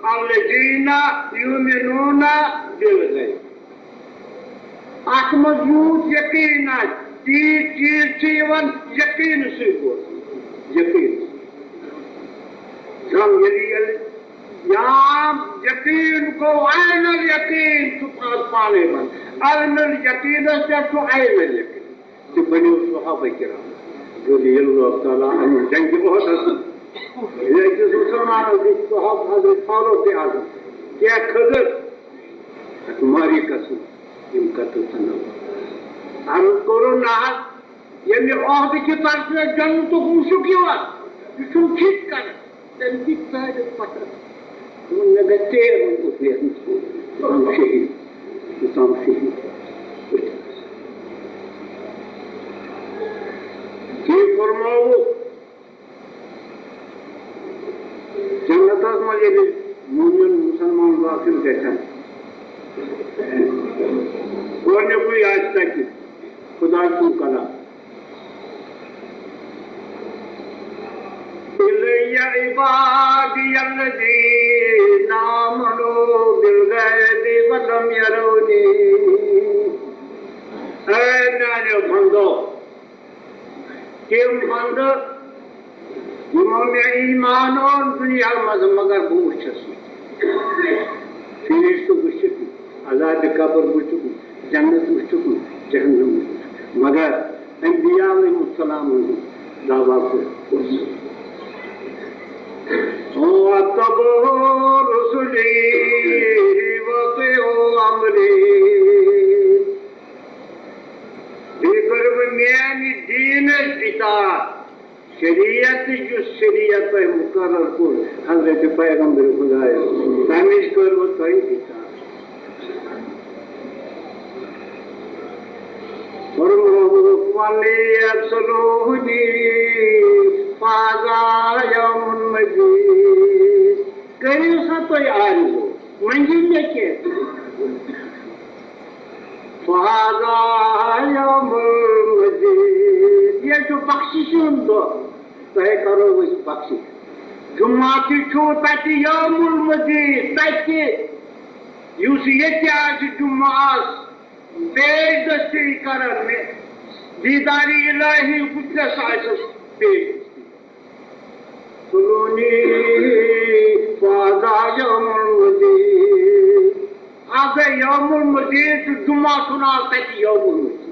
الذین یؤمنون بالغیب۔ اتھ منٛز یوٗت یقین آسہِ، تیٖژ چیٖز چھِ یِوان یقین سۭتۍ بوزنہٕ۔ یقین سۭتۍ۔ زن ییٚلہِ، ییٚلہِ یا یقین گوٚو عین الیقین، چھُ پانس پانے بنان۔ عین الیقینس پٮ۪ٹھ چھُ عین الیقین۔ تہِ بنیو صحابہ کرام رضی اللہ تعالیٰ عنہ جنگِ احدس منٛز۔ ییٚتہِ مسلمانن دِتۍ صحابہ حضرت فاروق اعظم کینٛہہ کھٔزٕر۔ اتھ ماری قسم، یِم قتل ژھٕنو۔ عرض کوٚرُن نہ حظ، ییٚمہِ عہدٕ کہِ طرفہٕ جنتُک مُشُک یِوان، یہِ چھُم ٹھیک کران۔ تٔمۍ دِتۍ سارے پتھر۔ دوٚپُن، مےٚ گژھِ ژیر وۄنۍ کوٚت نیرُن؟ یوٚتام شہید، یوٚتام شہید۔ تٔمۍ فرمووُکھ، جنتس منٛز ییٚلہِ مومن مسلمان دٲخل گژھن، گۄڈٕنیُکُے آسہِ تتہِ خداے سُنٛد کلام۔ إلي عبادي الذين آمنوا بالغيب ولم يروني۔ اے میانیو بندو، تِم بندٕ، یِمو مےٚ ایمان اوٚن دُنیا منٛز، مگر بہٕ وٕچھس نہٕ۔ فرشتہٕ وٕچھِکھ نہٕ، عذابِ قبر وٕچھُکھ نہٕ، جنت وٕچھُکھ نہٕ، جہنم وٕچھُکھ نہٕ۔ مگر انبیاء علیہم السلام ہُنٛد دعویٰ کوٚر۔ وَأَطِیعُوا رُسُلِی وَأَطِیعُوا أَمْرِی۔ بیٚیہِ کٔرٕو میانہِ دیٖنٕچ اطاعت۔ شریعت، یُس شریعت تۄہہِ مُقرر کوٚر حضرت پیغمبر خدایَس، تَمِچ کٔروٕ تۄہہِ اطاعت۔ فرمووُکھ، "وَمَن یَسْأَلُنِی فَهَذَا یَوْمٌ مَجِیدٌ۔" کٔرِو سا تُہۍ آرزو، مٔنٛگِو مےٚ کینٛہہ۔ فَهَذَا یَوْمٌ مَجِیدٌ۔ یہِ چھُ بخشش ہُنٛد دۄہ، تۄہہِ کرو أسۍ بخشش۔ جمعہ تہِ چھُ تَتہِ یوم المزید، تَتہِ یُس ییٚتہِ آسہِ جمعہ آسہِ، پیش دستی کرن مےٚ، دیدارِ الٰہی وٕچھنَس آسٮ۪س پیش دستی۔ سلونی فاضا یوم المزید۔ آز یوم المزید چھُ جمعہ، چھُنہٕ آز تَتہِ یوم المزید۔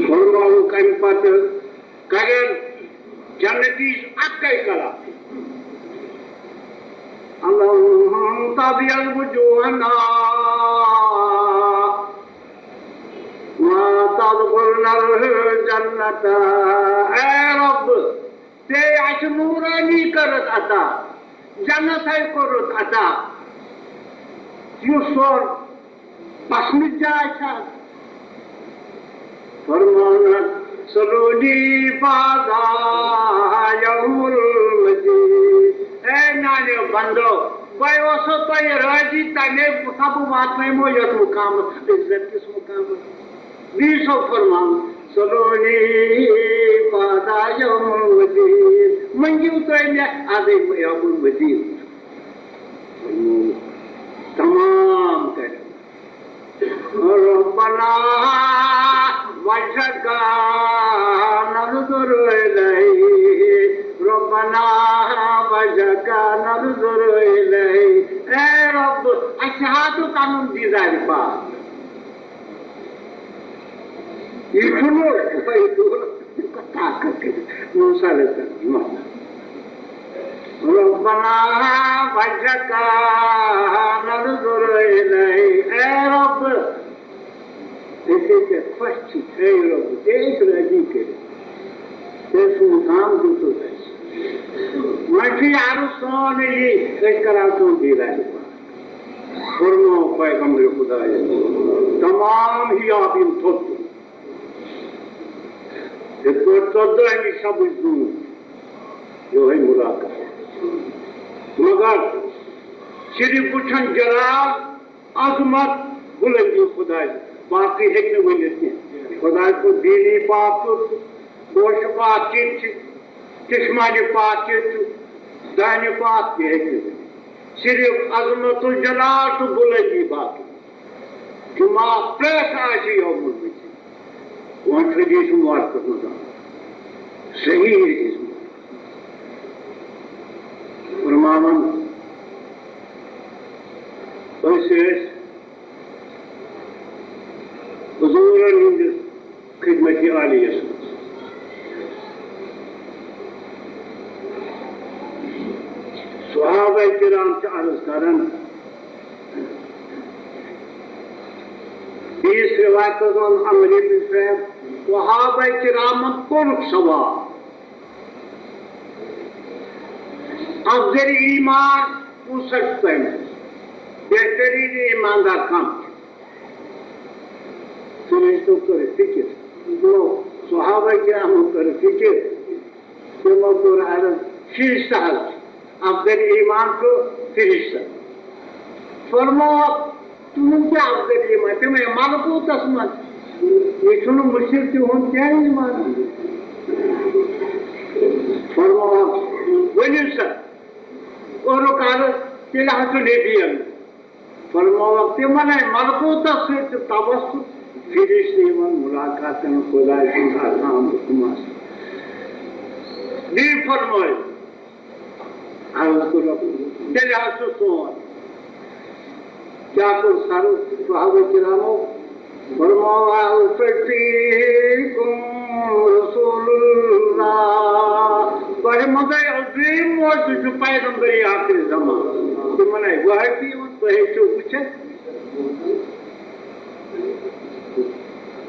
فرماوُکھ اَمہِ پتہٕ کرن جنتی اکے کلام، اللہم تبیض وجوہنا وتدخلنا الجنة۔ اے رب، ژےٚ اَسہِ نورانی کٔرٕتھ عطا، جنت ہے کوٚرُتھ عطا، یُس سون بسنٕچ جاے چھا؟ فرماوان، سلونی فاضا یوم المزید۔ اے میانیو بندو، بہٕ اوسُس تۄہہِ رٲضی تَمے سبہٕ واتنٲیمو یَتھ مُقامَس، عزت کِس مُقامَس۔ بیٚیہِ چھُ فرمان، سلونی فاضا یوم المزید۔ مٔنٛگِو تُہۍ مےٚ، اَدٕ یوم المزید۔ تمام کرِ۔ ربنا وجهك ننظر إليه، ربنا وجهك ننظر إليه۔ اے رب، اَسہِ ہا تہٕ پَنُن دیٖدارِ پاک۔ یہِ چھُنہٕ طاقت کٔرِتھ۔ موسیٰ علیہ السلام، محمد۔ ربنا وجهك ننظر إليه۔ اے رب، أسۍ ژےٚ خۄش چھِ، اے رب، ژےٚ أسۍ رٲضی کٔرِتھ۔ ژےٚ سون کام دیُتُتھ اَسہِ۔ وۄنۍ چھُ یہِ عرض سون یی، أسۍ کران چون دیٖدارِ پاک۔ فرموو پیغمبر خدایَن، تمام حجاب یِم تھوٚد تُل۔ یِتھ پٲٹھۍ ژۄدٲہمہِ شبٕچ زوٗن یِہوٚے مُلاقات۔ مگر صرف وٕچھن جلال، عظمت، بُلندی خدایہِ، باقٕے ہیٚکہِ نہٕ ؤنِتھ کینٛہہ۔ خدایہِ سُنٛد دیٖنی پاک کیُتھ چھُ، گوشہِ پاک کِتھ چھِ، چشمانِ پاک کِتھ چھُ، دانہِ پاک تہِ ہیٚکہِ نہٕ ؤنِتھ۔ صرف عظمت الجلال تہٕ بلندی باقی۔ جمعہ پرٛٮ۪تھ آسہِ یوم الفتح۔ وۄنۍ تھٲیزِ یہِ مبارکس منٛز آمُت۔ صحیح حدیث مبارک۔ فرماوان، أسۍ ٲسۍ حضورن ہٕنٛدِس خدمت عالیس منٛز۔ صحابہ کرام چھِ عرض کران، بیٚیِس روایتس منٛز عمرو بن شعیب، صحابہ کرامن کوٚرُکھ سوال، افضل ایمان کُس چھُ تۄہہِ منٛز؟ بہتریٖن ایماندار کم چھُ؟ فرشتو کٔر فکر، گوٚو صحابہ کرامو کٔر فکر، تِمو کوٚر عرض، فرشتہٕ حظ چھِ۔ افضل ایمان چھُ فرشتہٕ۔ فرمووُکھ، تُہُنٛد کیٛاہ افضل ایمان؟ تِمے ملکوٗتس منٛز۔ یہِ چھُنہٕ مُشرِک تِہُنٛد کینٛہہ ایمان۔ فرمووُکھ، ؤنِو سا، کوٚرُکھ عرض، تیٚلہِ حظ چھُ نبیَن۔ فرمووُکھ تِمن، ہے ملکوٗتس سۭتۍ چھُ توسط، فرشتہٕ یِوان ملاقات کران، خداے سُنٛد احکام حُکم آسان۔ بیٚیہِ فرمٲیِو، عرض کوٚر، تیٚلہِ حظ چھُ سون۔ کیٛاہ کوٚر سرو صحابہ کرامو؟ فرموو، "هل فيكم رسول الله؟" تۄہہِ منٛزے عظیٖم موجود چھُ پیغمبر آخر زمان۔ تِمن آیہِ وحی یِوان، تُہۍ ہیٚکِو وٕچھِتھ۔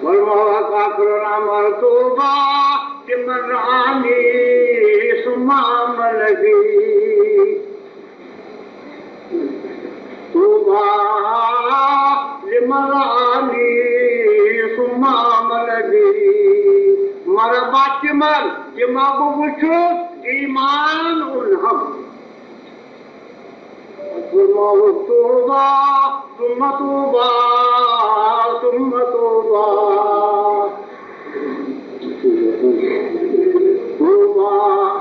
فرموو، "آخر الامر طوبیٰ لمن رآنی ثم آمن بی۔" طوبیٰ لمن رآنی ثم آمن بی۔ مرحبا تِمن، یِمو بہٕ وٕچھُکھ، ایمان اوٚنہم۔ فرموو، طوبیٰ ثم طوبیٰ ثم طوبیٰ۔ طوبیٰ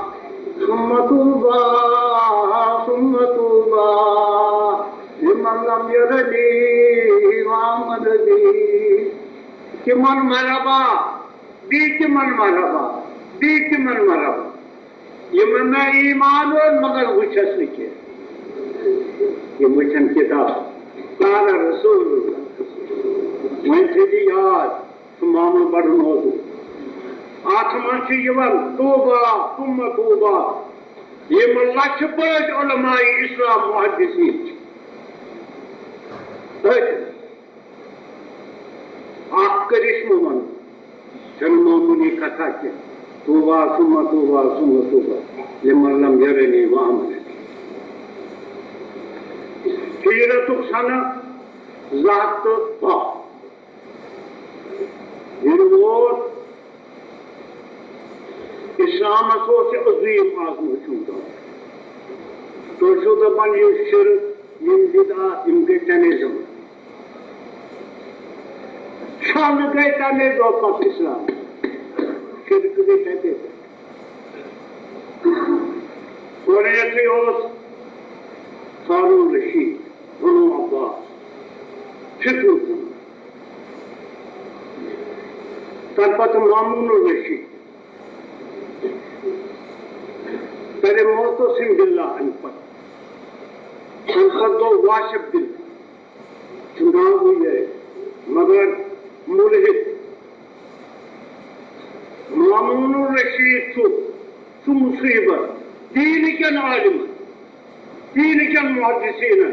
ثم طوبیٰ ثم طوبیٰ لمن لم يرني وآمن بي۔ تِمن مرحبا، بیٚیہِ تِمن مرحبا، بیٚیہِ تِمن مرحبا، یِمن نہٕ ایمان اوس مگر وٕچھس نہٕ کینٛہہ۔ یِم وٕچھن کتاب۔ قال رسول اللہ۔ وۄنۍ تھٲیزِ یاد۔ تہٕ معاملہٕ بڑٕ نوزُک۔ اتھ منٛز چھُ یِوان طوبیٰ ثم طوبیٰ، یِم لچھِ بٔدۍ علماء اسلام محدثین چھِ۔ أتھۍ اکھ کرشمہٕ ونُن چھنہٕ معمولی کتھا کینٛہہ۔ طوبیٰ ثم طوبیٰ ثم طوبیٰ لمن لم يرني وآمن بي۔ ہجرتُک سنہٕ زٕ ہتھ تہٕ باہ۔ ییٚلہِ ووت، اسلامس اوس یہِ عظیٖم آز وٕچھُن دور۔ تُہۍ چھِو دَپان، یہِ شرک، یِم بدعات، یِم گٔے تَمے زمانہٕ۔ چھَلہٕ گٔے تَمے دۄہ پتہٕ اسلام۔ شرک گٔے تَمے دۄہ۔ گۄڈٕنیتھٕے اوس ہارون رشید، بنو عباس، فکرُک۔ تَمہِ پتہٕ مامون الرشید، پہلے معتصم باللہ، اَمہِ پتہٕ، اَمہِ پتہٕ گوٚو واصف باللہ۔ چھُ ناوٕے یہِ، مگر مُلحِد۔ مامون الرشید چھُ، چھُ مُصیبت دیٖنہٕ کٮ۪ن عالمن، دیٖنہٕ کٮ۪ن محدثیٖنن۔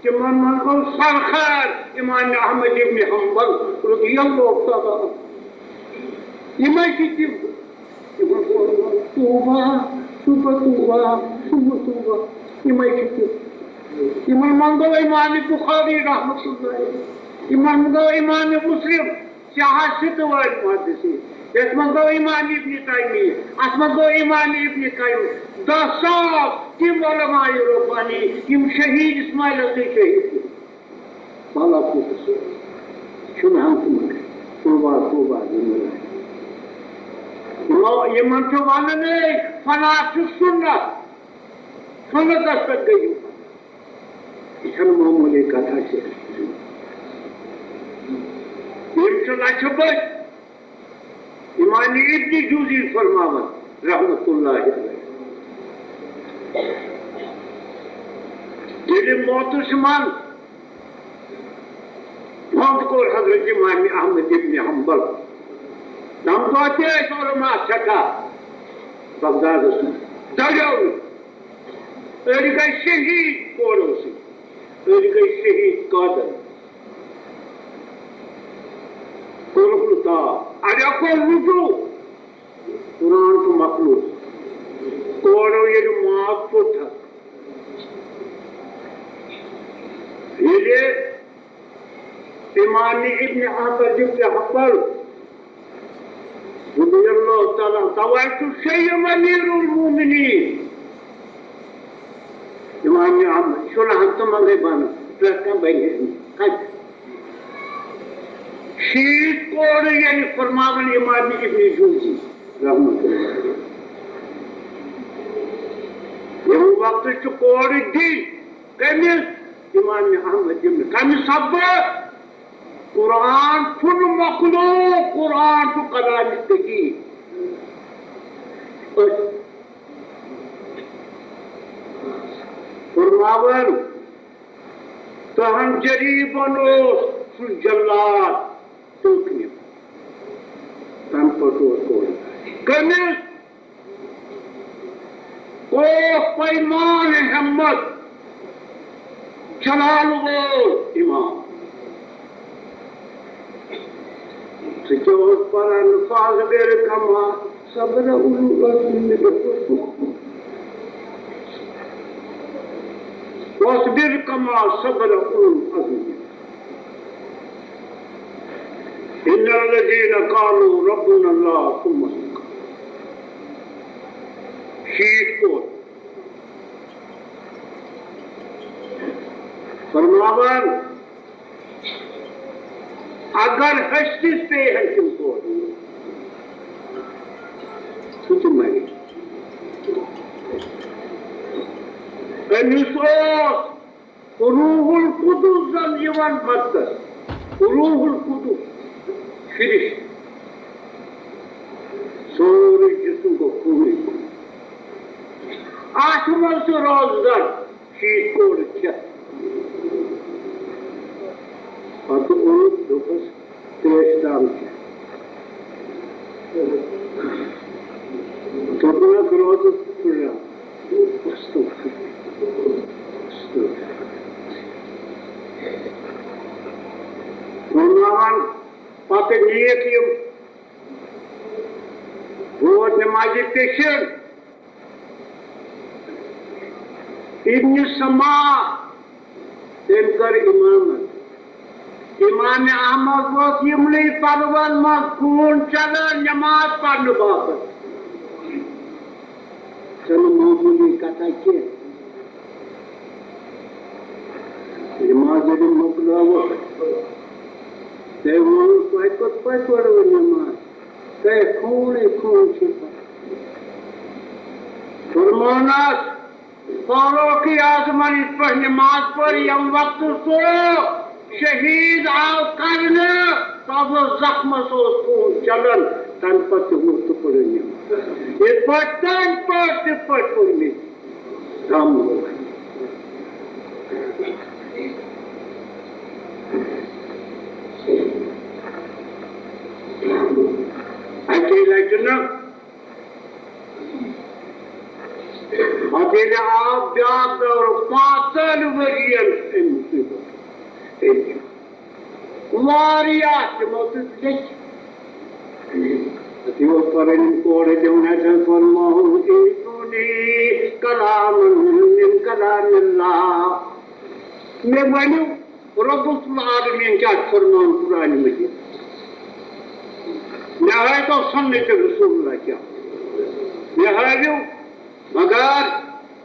تِمن منٛز گوٚو سرخار امام احمد ابن حنبل رضی اللہ تعالیٰ عنہ۔ یِمے چھِ تِم، یِمن چھُ وَنُن، طوبیٰ، ثم طوبیٰ، ثم طوبیٰ۔ یِمے چھِ تِم۔ یِمن منٛز گوٚو امام بخاری رحمتہ اللہ علیہ۔ یِمن منٛز گوٚو امام مسلم، سیاہ سِتہٕ وٲلۍ محدثین۔ یَتھ منٛز گوٚو امام ابن تیمیہ، اَتھ منٛز گوٚو امام ابن قیم۔ دَہ ساس تِم علماء ربانی، یِم شہید اسماعیلس سۭتۍ شہید گٔمٕتۍ۔ بالاپوٗرس چھُنہٕ ہنٛگتہٕ منٛگے۔ طوبیٰ، طوبیٰ، یِمن۔ یِمو، یِمن چھُ وننٕے، فنا چھُ سُنت۔ سُنتس پٮ۪ٹھ گٔے یِم۔ یہِ چھَنہٕ معموٗلی کَتھا کینٛہہ۔ یِم چھِ لَچھِ بٔدۍ۔ امام ابن جوزی فرماوان رحمت اللہ علیہ، ییٚلہِ معتصمن پھنٛد کوٚر حضرت امام احمد ابن حنبل، تَمہِ دۄہ تہِ ٲسۍ علماء سٮ۪ٹھاہ بغدادس منٛز، دریو نہٕ۔ أڑۍ گٔے شہیٖد کورو سۭتۍ، أڑۍ گٔے شہیٖد قٲدن۔ کوٚرُکھ نہٕ تاب۔ اَڑیو کوٚر رجوع۔ قرآن چھُ مخلوق۔ کورو ییٚلہِ ماز ژوٚٹ حظ، ییٚلہِ امام ابن احمد ابن حنبل رضی اللہ تعالیٰ عنہ، تَوَے چھُ شیٚیِم امیر المومنین۔ امام احمد، یہِ چھُ نہٕ ہَفتہٕ منٛزٕے بَنان، پرٛٮ۪تھ کانٛہہ بَنہِ ہے أمِس۔ کَتہِ؟ شیٖتھ کورٕ ییٚلہِ فرماوان امام ابن جوزی رحمۃ اللہ علیہ۔ ییٚمہِ وقتہٕ چھُ کورٕ دِنۍ کٔمِس؟ امام احمد ابن۔ کَمہِ سببہٕ؟ قرآن چھُنہٕ مخلوق، قرآن چھُ کلام قدیم۔ أسۍ فرماوان، تہن جریبن اوس سُہ جلاد توٚت نِوان۔ تَمہِ پتہٕ اوس گۄڈٕ کٔمِس؟ اوس پیمان ہمت جلال وول امام۔ سُہ کیٛاہ اوس پران؟ فاصبر کما صبر اولو العزم من الرسل۔ واصبر کما صبر اولو العزم۔ ان الذين قالوا ربنا الله ثم استقاموا۔ شیٖتھ کور۔ فرماوان، اگر ہستی پیٚیہِ ہن تِم کورِ، سُہ تہِ مرِ۔ أمِس اوس روح القدس زن یِوان مدتس۔ روح القدس، فرشتہٕ۔ سورُے جسم گوٚو خوٗنٕے خوٗن۔ اَتھ منٛز چھُ روزدر۔ شیٖتھ کورٕ کھٮ۪تھ۔ پتہٕ اوٚنُکھ، دوٚپُس، ترٛیش تام کھٮ۪تھ۔ دوٚپنَکھ، روزٕ پھُٹراو۔ استغفر۔ استغفر۔ فرماوان، پتہٕ نِیَکھ یِم۔ ووت نمازِ پیشن۔ ابن سما، تٔمۍ کٔر امامت۔ امام احمد اوس یِمنٕے پلون منٛز خوٗن چلان نماز پرنہٕ باپتھ۔ چھنہٕ معموٗلی کتھا کینٛہہ۔ نماز ییٚلہِ مۄکلٲوٕکھ، تٔمۍ ووٚن، "تۄہہِ کوٚت، تۄہہِ پٔرٕو نماز؟ تۄہہِ خوٗنٕے خوٗن چھُ۔" فرمونس، فاروق اعظمن یِتھ پٲٹھۍ نماز پٔر، ییٚمہِ وقتہٕ سُہ شہیٖد آو کرنہٕ، تَس اوس زخمس اوس خوٗن چلان، تَمہِ پتہٕ تہِ ووٚتھ تہٕ پٔر نماز۔ یِتھ پٲٹھۍ تَمہِ پٲٹھۍ تِتھ پٲٹھۍ پٔر مےٚ۔ غم گوٚو۔ اَکے لٹہِ نہٕ، پتہٕ ییٚلہِ آو بیٛاکھ دورٕ، پانٛژن ؤرین أمۍ سۭتۍ۔ واریاہ تِمو سۭتۍ لیٚکھۍ۔ تِمو پرن کورِ تِم نظر فرماوُن، "ایتونی کلامن من کلام اللہ۔" مےٚ ؤنِو، رب العالمین کیٛاہ فرمان قرآن مجید؟ مےٚ ہٲوۍتو سنت رسول اللہ کیٛاہ؟ مےٚ ہٲوِو، مگر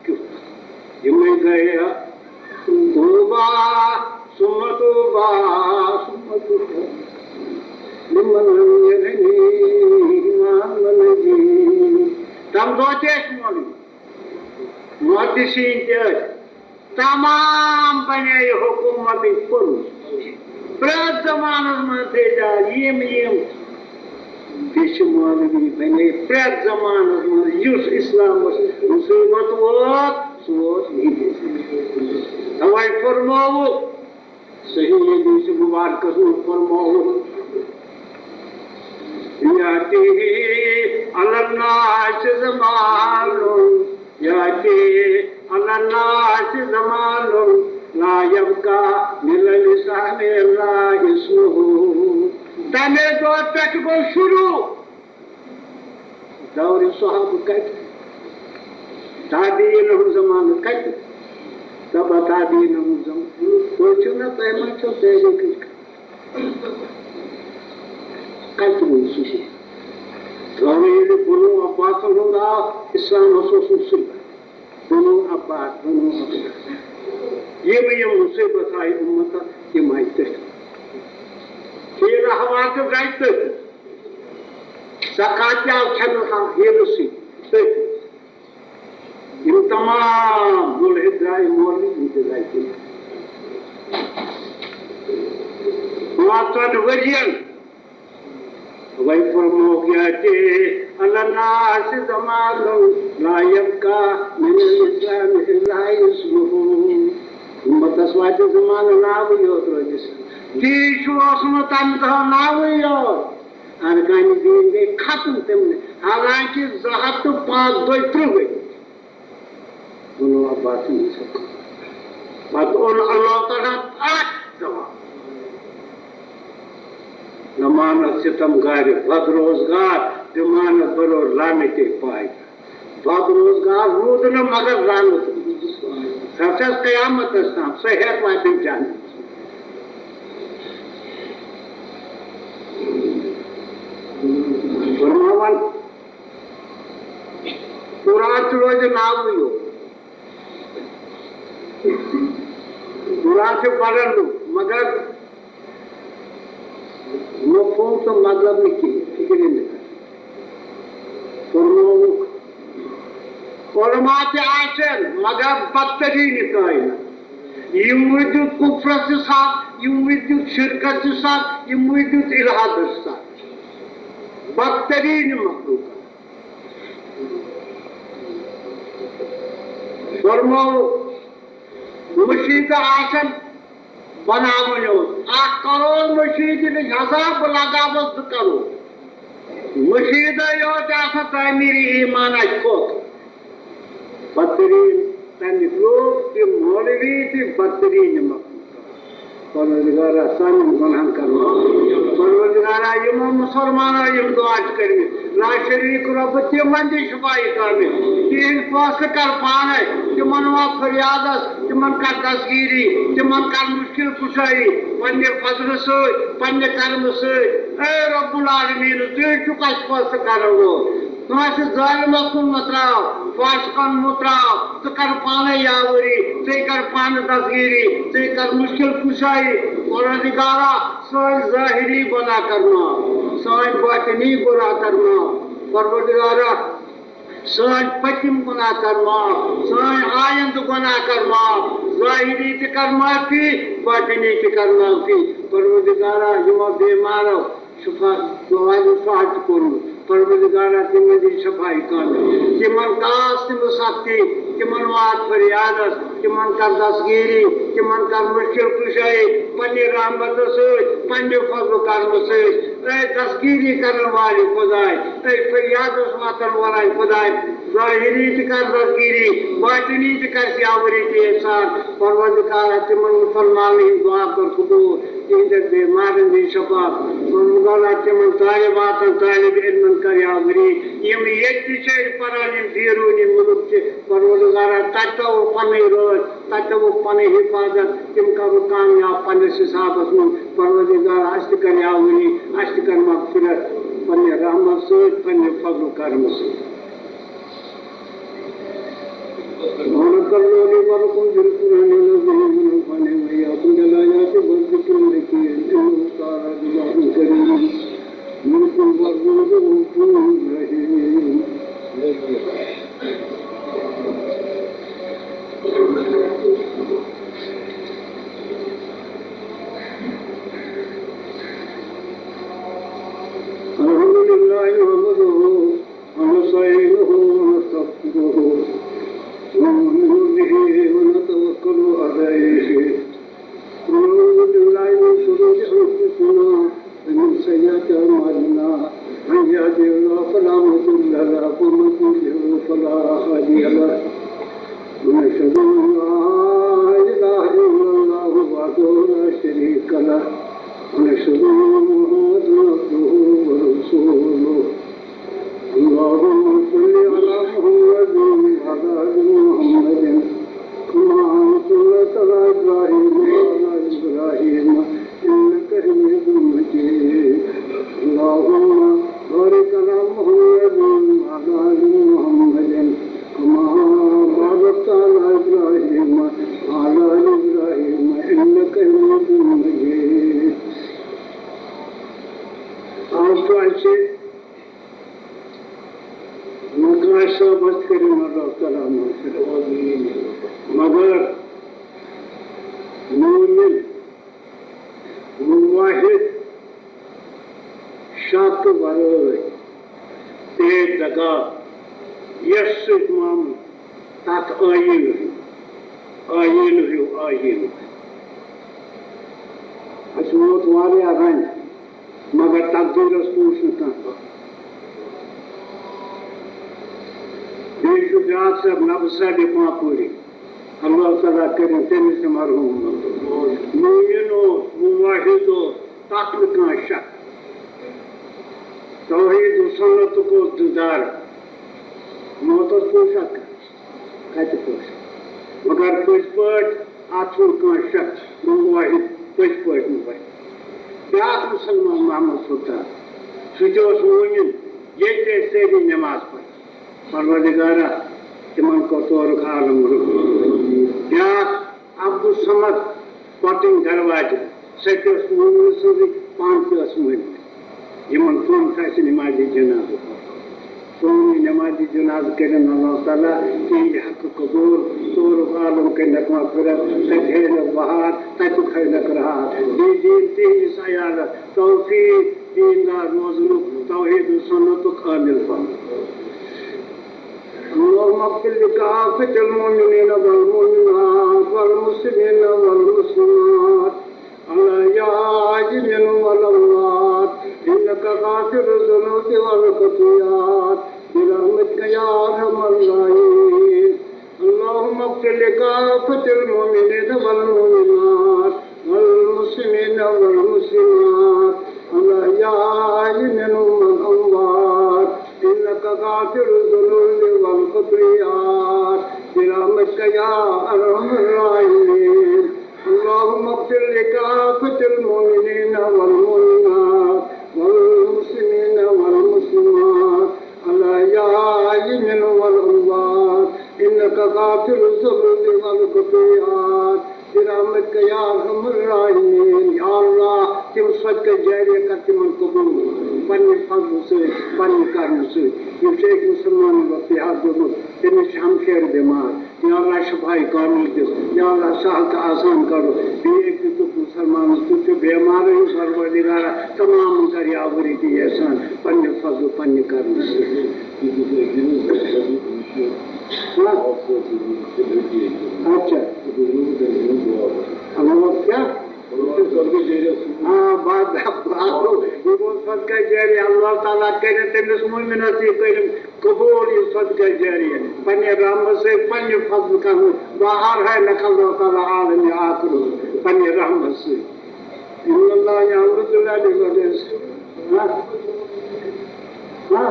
کیُتھ؟ یِمے گٔیہِ طوبیٰ، ثم طوبیٰ، ثم طوبیٰ لمن لم یلنی امام النبی۔ تَمہِ دۄہ تہِ ٲسۍ مولوی، محدثین تہِ ٲسۍ۔ تمام بنے حکومت پُل۔ پرٛٮ۪تھ زمانس منٛز تھٲے زیادٕ یِم یِم بیٚیہِ چھِ مولوی بنے پرٛٮ۪تھ زمانس منٛز یُس اسلامس مصیبت ووت، سُہ ووت یہِ۔ توے فرمووُکھ، صحیح حدیث مبارکس منٛز فرمووُکھ، یاتی علی الناس زمان، یاتی علی الناس زمان، لا یبقی من الاسلام الا اسمہ۔ تمے دۄہ پٮ۪ٹھ گوٚو شروع دورِ صحابہٕ کتہِ؟ تابعیٖن ہُنٛد زمانہٕ کتہِ؟ تبع تابعیٖن ہُنٛد زمانہٕ۔ تُہۍ چھِو نہ، تۄہہِ ما چھو تٲریٖخٕچ کتہِ ووٚن سُہ چھُ؟ تھٲوٕے ییٚلہِ بنو عباسن ہُنٛد آو، اسلامس اوس نہٕ سُہ۔ بنو عباس، بنو عباس۔ یِم یِم مُصیبت آیہِ اُمتس، تِم آیہِ تٔتھۍ۔ فیٖل احوال تہٕ گٔے تٔتھۍ۔ زکات تہِ آو کھٮ۪نہٕ، آو ہیٖلہٕ سۭتۍ تٔتھۍ۔ یِم تمام مُلحد درٛاے مولوی، یِم تہِ درٛاے تِم۔ پانٛژن ؤرین وۄنۍ فرمووُکھ، یاتی علی الناس زمان لا یبقی من الاسلام الا اسمہ۔ اُمتس واتہِ زمانہٕ ناوٕے یوت روزِ اسلام۔ تی چھُ اوسمُت تمہِ دۄہ ناوٕے یوت۔ ارکانِ دیٖن گٔے ختم تِمنٕے۔ حالانکہِ زٕ ہتھ تہٕ پانٛژھ دۄیہِ ترٕٛہ ؤری۔ بنو عباس۔ پتہٕ اوٚن اللہ تعالیٰ اکھ جواب۔ نمانت ستم گارِ بد روزگار، دِمانت برو لعنتے پاے۔ بد روزگار روٗد نہٕ مگر لعنت روٗد۔ سۄ چھَس قیامتس تام، سۄ ہٮ۪تھ واتہِ جنت۔ فرماوان، قرآن چھُ روزِ ناوٕے یوت۔ قرآن چھُ پران لُکھ، مگر مفہوم تہٕ مطلب نہٕ کِہیٖنۍ، فِکرِ نہٕ کران۔ فرمووُکھ، علماء تہِ آسن، مگر بدترین کائنات۔ یِموٕے دیُت کُفرس تہِ ساتھ، یِموٕے دیُت شرکس تہِ ساتھ، یِموٕے دیُت الحادس تہِ ساتھ۔ بدترین مخلوقات۔ فرموو، مشیٖدٕ آسن بناوٕنۍ یوت۔ اکھ کرور مشیٖدٕ نِش حساب، بہٕ لگاوس زٕ کرور۔ مشیٖدے یوت آسن تعمیٖرِ ایمان آسہِ کھوٚت۔ بدترین تَمِکۍ لوٗکھ تہِ، مولوی تہِ، بدترین مخلوق۔ پروردگارا، سانٮ۪ن گۄناہن کر معاف۔ پروردگارا، یِمو مُسلمانو یِم دُعا چھِ کٔرمٕتۍ، لا شریٖک رۄب، تِمن دِ شفایہِ کامل۔ تِہنٛدۍ فٲصلہٕ کر پانے، تِمن وات فریادس، تِمن کر دستگیٖری، تِمن کر مُشکِل کُشٲیی، پننہِ فضلہٕ سۭتۍ، پننہِ کرمہٕ سۭتۍ۔ اے رب العالمین، ژٕے چھُکھ اَسہِ فٲصلہٕ کرن وول۔ کٲنٛسہِ ظٲلمس کُن مہ تراو، فاسقن مہ تراو، ژٕ کر پانے یاوری، ژٕے کر پانہٕ دستگیری، ژٕے کر مشکل کشائی۔ پروردگارا، سٲنۍ ظٲہری گناہ کر معاف، سٲنۍ باطنی گناہ کر معاف۔ پروردگارا، سٲنۍ پٔتِم گناہ کر معاف، سٲنۍ آیندٕ گناہ کر معاف، ظٲہری تہِ کر معافی، باطنی تہِ کر معافی۔ پروردگارا، یِمو بیمارو شفا، دعا صحت کوٚرمُت۔ پروردگارا، تِمن دِ شفایہِ کامل۔ تِمن کاس تِم سختی، تِمن وات فریادس، تِمن کر دستگیری، تِمن کر مشکل کشائی، پننہِ رحمتہٕ سۭتۍ، پننہِ فضل و کرمہٕ سۭتۍ۔ اے دستگیری کرن والہِ خداے، اے فریادس واتن والے خداے، ظٲہری تہِ کر دستگیری، باطنی تہِ کر یاوری تہِ احسان۔ پروردگارا، تِمن مُسلمانن ہٕنٛز دعا کر قبول، تِہنٛدٮ۪ن بیمارن دِ شفا۔ پروردگارا، تِمن طالباتن، طالب علمن کر یاوری، یِم ییٚتہِ تہِ چھِ پران، یِم بیروٗنی مُلک چھِ، پروردگارا، تتہِ تھاوو پنٕنۍ رٲچھ، تتہِ تھاوو پنٕنۍ حفاظت، تِم کرو کامیاب پننِس حسابس منٛز۔ پروردگارا، اسہِ تہِ کر یاوری، اسہِ تہِ کر مغفرت، پننہِ رحمت سۭتۍ، پننہِ فضل و کرمہٕ سۭتۍ۔ بارك الله لي ولكم في القرآن العظيم، ونفعني وإياكم بالآيات والذكر الحكيم، إنه تعالى جواد كريم، منكم برا رؤوف رحيم. الحمد لله نحمده ونستعينه ونستغفره ونؤمن به ونتوكل عليه ونعوذ بالله من شرور أنفسنا ومن سيئات أعمالنا. من يهده الله فلا مضل له ومن يضلل فلا هادي له. ونشهد أن لا إله إلا الله وحده لا شريك له. ونشهد أن محمدا عبده ورسوله. اللهم صل على محمد وعلى آل محمد كما صليت على إبراهيم وعلى آل إبراهيم إنك حميد مجيد. اللهم بارك على محمد وعلى آل محمد كما باركت على إبراهيم وعلى آل إبراهيم إنك حميد مجيد. آز چھُ اَسہِ نقاش صٲبس کٔرِن اللہ تعالیٰ مغفرت۔ مگر مومن، موحد، شک ورٲے، بے دغا، یس سۭتۍ معاملہٕ، تتھ ٲییٖنہٕ ہیوٗ، ٲییٖنہٕ ہیوٗ، ٲییٖنہٕ۔ اَسہِ ووت واریاہ رنٛج۔ مگر تقدیٖرس پوٗچھ نہٕ کانٛہہ۔ بیٚیہِ چھُ بیٛاکھ صٲب نبض صٲب پانپوٗری، اللہ تعالیٰ کٔرِن تٔمِس تہِ مرحوٗم۔ مومِن اوس، موحد اوس، تَتھ نہٕ کانٛہہ شک۔ توحیٖد و سُنتُک اوس دیٖدار۔ موتس پوٗچھ اَتھ کانٛہہ؟ کتہِ پٲٹھۍ؟ مگر پٔزۍ پٲٹھۍ، اتھ چھُنہٕ کانٛہہ شک، گوٚو واحد پٔزۍ پٲٹھۍ موحد۔ بیٛاکھ مُسلمان محمد سلطان، سُہ تہِ اوس مومِن، ییٚتہِ ٲسۍ سٲری نماز پران۔ پروردگارا، تِمن کوٚر تورُک عالم رُت۔ بیٛاکھ عبدالصمد، پتٕنۍ دروازٕ، سۄ تہِ ٲس مومِن سٕنٛزٕے، پانہٕ تہِ ٲس مومِن۔ یِمن ژۄن چھُ اَسہِ نمازِ جنازٕ پرُن۔ ژوٚن یہِ نمازِ جنازٕ کٔرِن اللہ تعالیٰ تِہنٛدِ حقہٕ قبوٗل، تورُک عالم کٔرِنَکھ مغفرت، تَتہِ ہٲوِنَکھ بہار، تَتیُک ہٲوِنَکھ راحت۔ بیٚیہِ دِیِن تِہنٛدِس عیالَس توفیٖق دیٖندار روزنُک، توحیٖد و سُنتُک عامل بنُن۔ اللهم اغفر لكافة المؤمنين والمؤمنات والمسلمين والمسلمات الأحياء منهم والأموات إنك غافر الذنوب والخطيئات برحمتك يا أرحم الراحمين. اللهم اغفر لكافة المؤمنين والمؤمنات والمسلمين والمسلمات الأحياء منهم والأموات إنك غافر الذنوب والخطيئات برحمتك يا أرحم الراحمين. اللهم اغفر لكافة المؤمنين والمؤمنات والمسلمين والمسلمات الأحياء منهم والأموات إنك غافر الذنوب والخطيئات برحمتك يا أرحم الراحمين. یا اللہ، تِم صدقہ جاریہ کر تِمن قبول پننہِ فضلہٕ سۭتۍ، پننہِ کرمہٕ سۭتۍ۔ یِم چھِ أکۍ مُسلمانن وفات گوٚمُت، تٔمِس چھِ ہمشیرٕ بٮ۪مار۔ یا اللہ، شفاعی کامل دِس۔ یا اللہ، سہل تہٕ آسان کَرُن۔ بیٚیہِ أکِس دوٚپ مُسلمانَس، ژٕ چھُکھ بٮ۪مارٕے، پروردگارا، تمامَن کَر یاوٕری تہٕ احسان پننہِ فضلہٕ، پننہِ کرمہٕ سۭتۍ۔ ہاں؟ اچھا۔ اللہ کیٛاہ؟ آ، بعد، بعد، یہِ گوٚو صدقہ جاریہ۔ اللہ تعالیٰ کٔرِن تٔمِس مومِنَس یہِ کٔرِن قبول یہِ صدقہ جاریہ۔ پننہِ رحمت سۭتۍ، پننہِ فضلہٕ کرنہٕ، بہار ہے لکھ اللہ تعالیٰ عالم آخرت پننہِ رحمت سۭتۍ۔ ان اللہ یامر بالعدل والإحسان۔ ہاں؟ ہاں؟